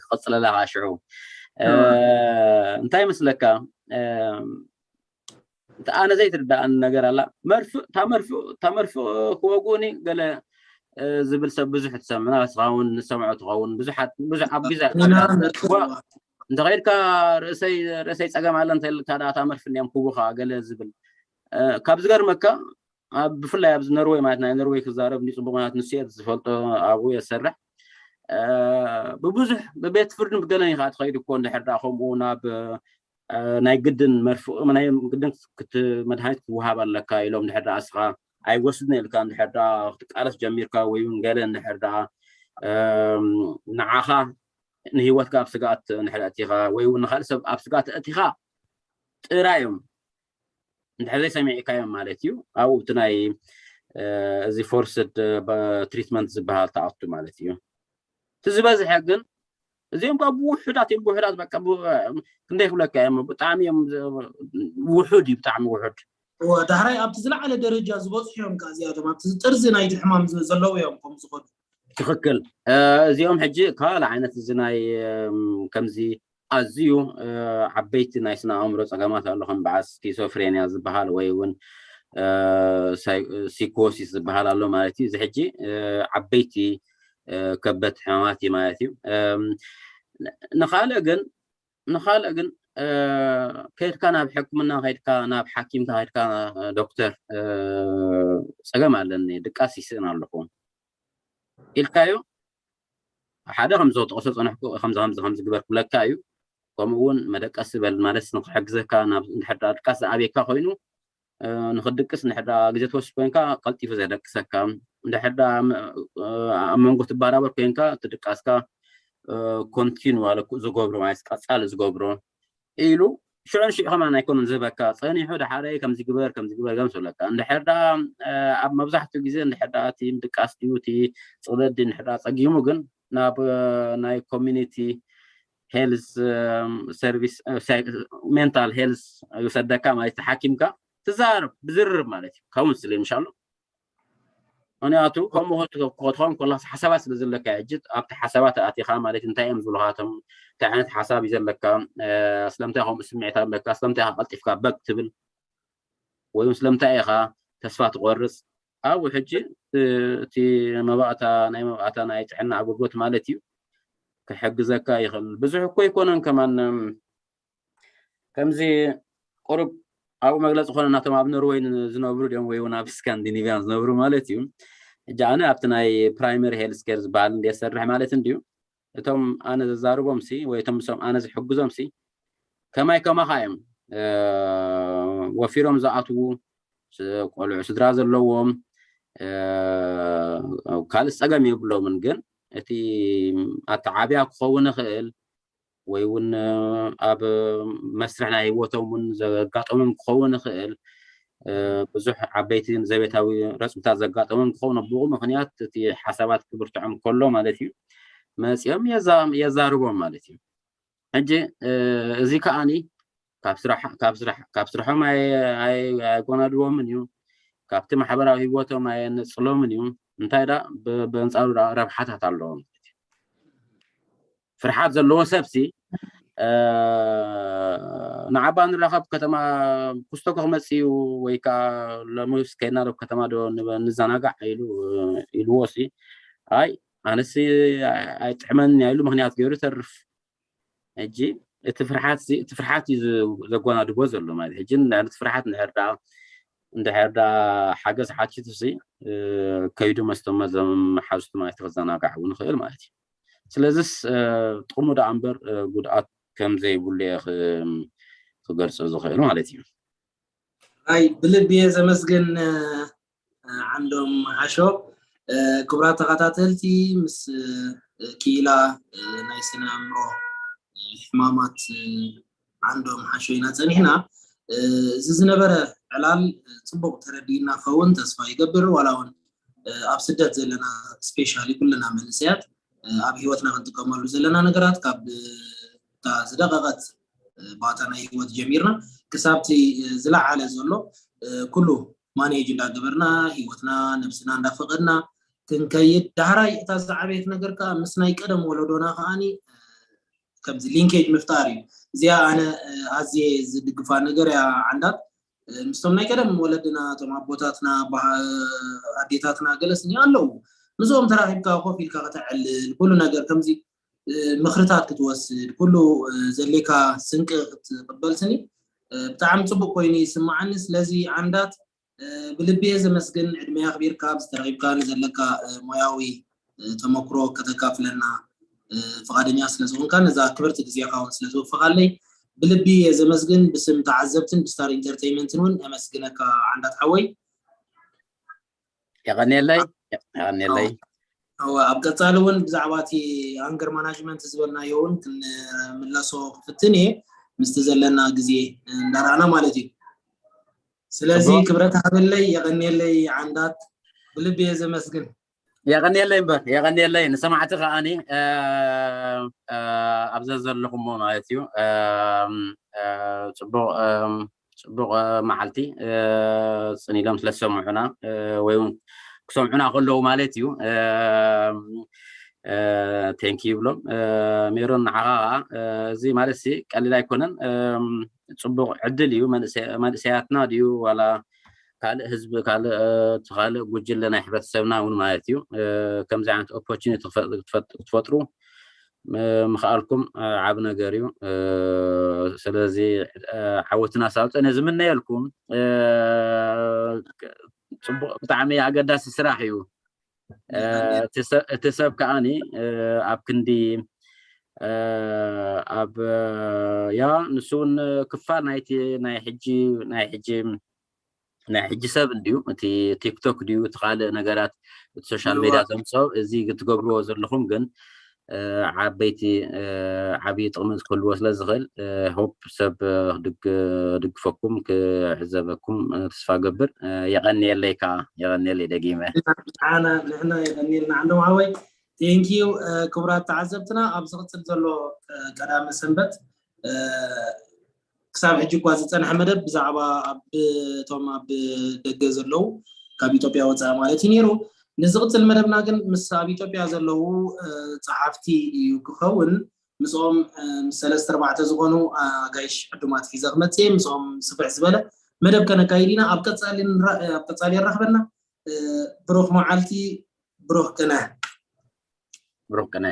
ክቐፅለላ ከዓ ሽዑ እንታይ መስለካ እቲ ኣነ ዘይትርዳእኒ ነገር ኣላ መርፍእ እታ መርፍእ እታ መርፍእ ክወግኡኒ ገለ ዝብል ሰብ ብዙሕ ትሰምዕ ናባስኻ እውን ንሰምዖ ትኸውን ብዙሓት ብዙሕ ኣብ ግዜ እንተኸይድካ ርእሰይ ርእሰይ ፀገም ኣለ እንተልካ ዳታ መርፍእ እንዲዮም ክውኻ ገለ ዝብል ካብ ዝገርመካ ብፍላይ ኣብዚ ኖርወይ ማለት ናይ ኖርወይ ክዛረብ እንዲ ፅቡቅ ማለት ንስየት ዝፈልጦ ኣብኡ የሰርሕ ብብዙሕ ብቤት ፍርድን ብገለን ኢኻ ትኸይድ እኮ እንድሕር ዳ ከምኡ ናብ ናይ ግድን መርፍእ ናይ ግድን መድሃኒት ክወሃብ ኣለካ ኢሎም እንድሕር ዳ እስኻ ኣይወስድን ኢልካ እንድሕር ዳ ክትቃለስ ጀሚርካ ወይ እውን ገለ እንድሕር ዳ ንዓኻ ንህይወትካ ኣብ ስጋኣት እንድሕር ኣእቲኻ ወይ እውን ንካልእ ሰብ ኣብ ስጋኣት ኣእቲኻ ጥራይ እዮም እንድሕር ዘይሰሚዕካዮም ማለት እዩ ኣብኡ እቲ ናይ እዚ ፎርስድ ትሪትመንት ዝበሃል ተኣቱ ማለት እዩ እቲ ዝበዝሐ ግን እዚኦም ካብ ብውሑዳት እዮም ብውሑዳት በቃ ክንደይ ክብለካ እዮም ብጣዕሚ እዮም ውሑድ እዩ ብጣዕሚ ውሑድ ዳሕራይ ኣብቲ ዝለዓለ ደረጃ ዝበፅሑ እዮም ከ እዚኣቶም ኣብቲ ጥርዚ ናይቲ ሕማም ዘለዉ እዮም ከም ዝኸዱ ትኽክል እዚኦም ሕጂ ካልእ ዓይነት እዚ ናይ ከምዚ ኣዝዩ ዓበይቲ ናይ ስነ ኣእምሮ ፀገማት ኣሎ ከም በዓል ስኪዞፍሬንያ ዝበሃል ወይ እውን ሲኮሲስ ዝበሃል ኣሎ ማለት እዩ እዚ ሕጂ ዓበይቲ ከበድቲ ሕማማት እዩ ማለት እዩ ንካልእ ግን ንካልእ ግን ከድካ ናብ ሕክምና ከድካ ናብ ሓኪምካ ከድካ ዶክተር ፀገም ኣለኒ ድቃስ ይስእን ኣለኹ ኢልካዮ ሓደ ከም ዝጠቕሶ ዝፀናሕኩ ከምዚ ከምዚ ከምዚ ግበር ክብለካ እዩ ከምኡ እውን መደቀሲ በል ማለት ንክሕግዘካ ናብ እንድሕር ድቃስ ዝኣብየካ ኮይኑ ንክድቅስ እንድሕር ግዜ ትወስድ ኮይንካ ቀልጢፉ ዘደቅሰካ እንድሕር ኣብ መንጎ ትባራበር ኮይንካ ትድቃስካ ኮንቲኑ ዝገብሮ ማለት ቀፃሊ ዝገብሮ ኢሉ ሽዑ ንሽዑ ከማን ኣይኮነን ዝህበካ ፀኒሑ ዳሓረይ ከምዚ ግበር ከምዚ ግበር ገምስ ብለካ እንድሕር ዳ ኣብ መብዛሕትኡ ግዜ እንድሕር ዳ እቲ ምድቃስ ድዩ እቲ ፅቕደት ድዩ እንድሕር ዳ ፀጊሙ ግን ናብ ናይ ኮሚኒቲ ሄልስ ሰርቪስ ሜንታል ሄልስ ይውሰደካ ማለት ሓኪምካ ትዛረብ ብዝርርብ ማለት እዩ ካውንስሊን ምሻሎ ምክንያቱ ከምኡ ክትኸውን ከለካ ሓሳባት ስለ ዘለካ ሕጂ ኣብቲ ሓሳባት ኣቲኻ ማለት እንታይ እዮም ዝብሉካ እቶም እንታይ ዓይነት ሓሳብ እዩ ዘለካ ስለምንታይ ከምኡ ስምዒት ኣለካ ስለምንታይ ቀልጢፍካ በግ ትብል ወይ ስለምንታይ ኢኻ ተስፋ ትቆርፅ ኣብኡ ሕጂ እቲ መባእታ ናይ መባእታ ናይ ጥዕና ኣገልግሎት ማለት እዩ ክሕግዘካ ይኽእል ብዙሕ እኮ ኣይኮነን ከማን ከምዚ ቁሩብ ኣብኡ መግለፂ ኮነ ናቶም ኣብ ኖርወይ ዝነብሩ ድዮም ወይ እውን ኣብ ስካንዲኒቪያን ዝነብሩ ማለት እዩ ሕጂ ኣነ ኣብቲ ናይ ፕራይመሪ ሄልስኬር ዝበሃል እንደ ሰርሕ ማለት እንድዩ እቶም ኣነ ዘዛርቦም ሲ ወይ እቶም ምሶም ኣነ ዝሕግዞም ሲ ከማይ ከማኻ እዮም ወፊሮም ዝኣትዉ ቆልዑ ስድራ ዘለዎም ካልእ ፀገም የብሎምን። ግን እቲ ኣተዓብያ ክኸውን ይኽእል ወይ እውን ኣብ መስርሕ ናይ ህይወቶም እውን ዘጋጠሞም ክኸውን ይኽእል። ብዙሕ ዓበይቲ ዘቤታዊ ረፅምታት ዘጋጠሞም ክኸውን ብኡ ምክንያት እቲ ሓሳባት ክብርትዖም ከሎ ማለት እዩ መፂኦም የዛርቦም ማለት እዩ። ሕጂ እዚ ከዓኒ ካብ ስራሖም ኣይጎናድቦምን እዩ፣ ካብቲ ማሕበራዊ ህይወቶም ኣየነፅሎምን እዩ። እንታይ ዳ በንፃሩ ረብሓታት ኣለዎም። ፍርሓት ዘለዎ ሰብሲ ንዓባ ንራኸብ ከተማ ኩስቶ ክመፅ እዩ ወይ ከዓ ለሙስ ከይና ዶ ከተማ ዶ ንዘናጋዕ ኢሉ ኢልዎ ሲ ኣይ ኣነሲ ኣይጥዕመን ኢሉ ምክንያት ገይሩ ተርፍ። ሕጂ እቲ ፍርሓት እቲ ፍርሓት እዩ ዘጓናድቦ ዘሎ ማለት ሕጂ እቲ ፍርሓት እንድሕር እንድሕር ሓገዝ ሓቲቱ ሲ ከይዱ መስቶም መዘም ሓዝቱ ማለት ክዘናጋዕ እውን ይኽእል ማለት እዩ። ስለዚስ ጥቕሙ ደኣ እምበር ጉድኣት ከም ዘይብሉ እየ ክገልጾ ዝኽእል ማለት እዩ። ኣይ ብልቢ እየ ዘመስግን ዓንዶም ሓሾ። ክቡራት ተኸታተልቲ ምስ ክኢላ ናይ ስነ ኣእምሮ ሕማማት ዓንዶም ሓሾ ኢና ጸኒሕና። እዚ ዝነበረ ዕላል ጽቡቕ ተረዲእና ክኸውን ተስፋ ይገብር። ዋላ እውን ኣብ ስደት ዘለና ስፔሻሊ ኩልና መንእሰያት ኣብ ህይወትና ክንጥቀመሉ ዘለና ነገራት ካብ እታ ዝደቐቐት ባታ ናይ ህይወት ጀሚርና ክሳብቲ ዝለዓለ ዘሎ ኩሉ ማኔጅ እንዳገበርና ህይወትና ነብስና እንዳፈቐድና ክንከይድ ዳሕራይ እታ ዝዓበየት ነገር ከዓ ምስ ናይ ቀደም ወለዶና ከዓኒ ከምዚ ሊንኬጅ ምፍጣር እዩ። እዚኣ ኣነ ኣዝየ ዝድግፋ ነገር እያ። ዓንዳት ምስቶም ናይ ቀደም ወለድና እቶም ኣቦታትና ኣዴታትና ገለስኒ ኣለዉ ምስኦም ተራኺብካ ኮፍ ኢልካ ከተዕልል ኩሉ ነገር ከምዚ ምክርታት ክትወስድ ኩሉ ዘሌካ ስንቂ ክትቅበል ስኒ ብጣዕሚ ፅቡቅ ኮይኑ ይስማዓኒ። ስለዚ ዓንዳት ብልብየ ዘመስግን ዕድመ ኣኽቢርካ ዝተረኺብካ ንዘለካ ሞያዊ ተመክሮ ከተካፍለና ፍቃደኛ ስለዝኾንካ ነዛ ክብርቲ ግዜኻ እውን ስለዝወፈኻለይ ብልቢ እየ ዘመስግን። ብስም ተዓዘብትን ብስታር ኢንተርቴይንመንትን እውን ኣመስግነካ ዓንዳት ሓወይ። የቐንየለይ የቐንየለይ። ኣብ ቀፃሊ እውን ብዛዕባ እቲ ኣንገር ማናጅመንት ዝበልናዮ እውን ክንምለሶ ክፍትን እየ ምስቲ ዘለና ግዜ እንዳረኣና ማለት እዩ። ስለዚ ክብረት ሃበለይ የቐንየለይ ዓንዳት ብልቢ እየ ዘመስግን። የቐንየለይ እምበር የቐንየለይ ንሰማዕቲ ከዓኒ ኣብዛ ዘለኹሞ ማለት እዩ። ፅቡቕ ፅቡቕ መዓልቲ ፅን ኢሎም ስለዝሰምዑና ወይ እውን ክሰምዑና ከለዉ ማለት እዩ። ቴንኪ ይብሎም። ሜሮን ንዓኻ ከዓ እዚ ማለት ሲ ቀሊል ኣይኮነን። ፅቡቕ ዕድል እዩ። መንእሰያትና ድዩ ዋላ ካልእ ህዝቢ ካልእ እቲ ካልእ ጉጅለ ናይ ሕብረተሰብና እውን ማለት እዩ ከምዚ ዓይነት ኦፖርቹኒቲ ክትፈጥሩ ምኽኣልኩም ዓብ ነገር እዩ። ስለዚ ዓወትና ሳልጠን ዝምነየልኩም ፅቡቅ ብጣዕሚ ኣገዳሲ ስራሕ እዩ። እቲ ሰብ ከዓኒ ኣብ ክንዲ ኣብ ያ ንሱ እውን ክፋል ናይቲ ናይ ሕጂ ናይ ሕጂ ናይ ሕጂ ሰብ እንድዩ እቲ ቲክቶክ ድዩ እቲ ካልእ ነገራት እቲ ሶሻል ሜድያ ዘምፅኦ እዚ ክትገብርዎ ዘለኹም ግን ዓበይቲ ዓብዪ ጥቕሚ ክህልዎ ስለ ዝኽእል ሆፕ ሰብ ድግፈኩም ክዕዘበኩም ተስፋ ገብር። የቐንየለይ ከዓ የቐንየለይ ደጊመ። ንሕና የቐንየልና ዓንዶም ሓወይ። ቴንኪዩ ክቡራት ተዓዘብትና ኣብ ዝቕፅል ዘሎ ቀዳመ ሰንበት ክሳብ ሕጂ እኳ ዝፀንሐ መደብ ብዛዕባ ኣብቶም ኣብ ደገ ዘለዉ ካብ ኢትዮጵያ ወፃኢ ማለት እዩ ነይሩ። ንዝቕፅል መደብና ግን ምስ ኣብ ኢትዮጵያ ዘለዉ ፀሓፍቲ እዩ ክኸውን። ምስኦም ምስ ሰለስተ ኣርባዕተ ዝኾኑ ኣጋይሽ ዕዱማት ሒዘ ክመፅእ ምስኦም ስፍሕ ዝበለ መደብ ከነካይድ ኢና። ኣብ ቀፃሊ የራኽበና። ብሩኽ መዓልቲ፣ ብሩኽ ቅነ። ብሩኽ ቅነ።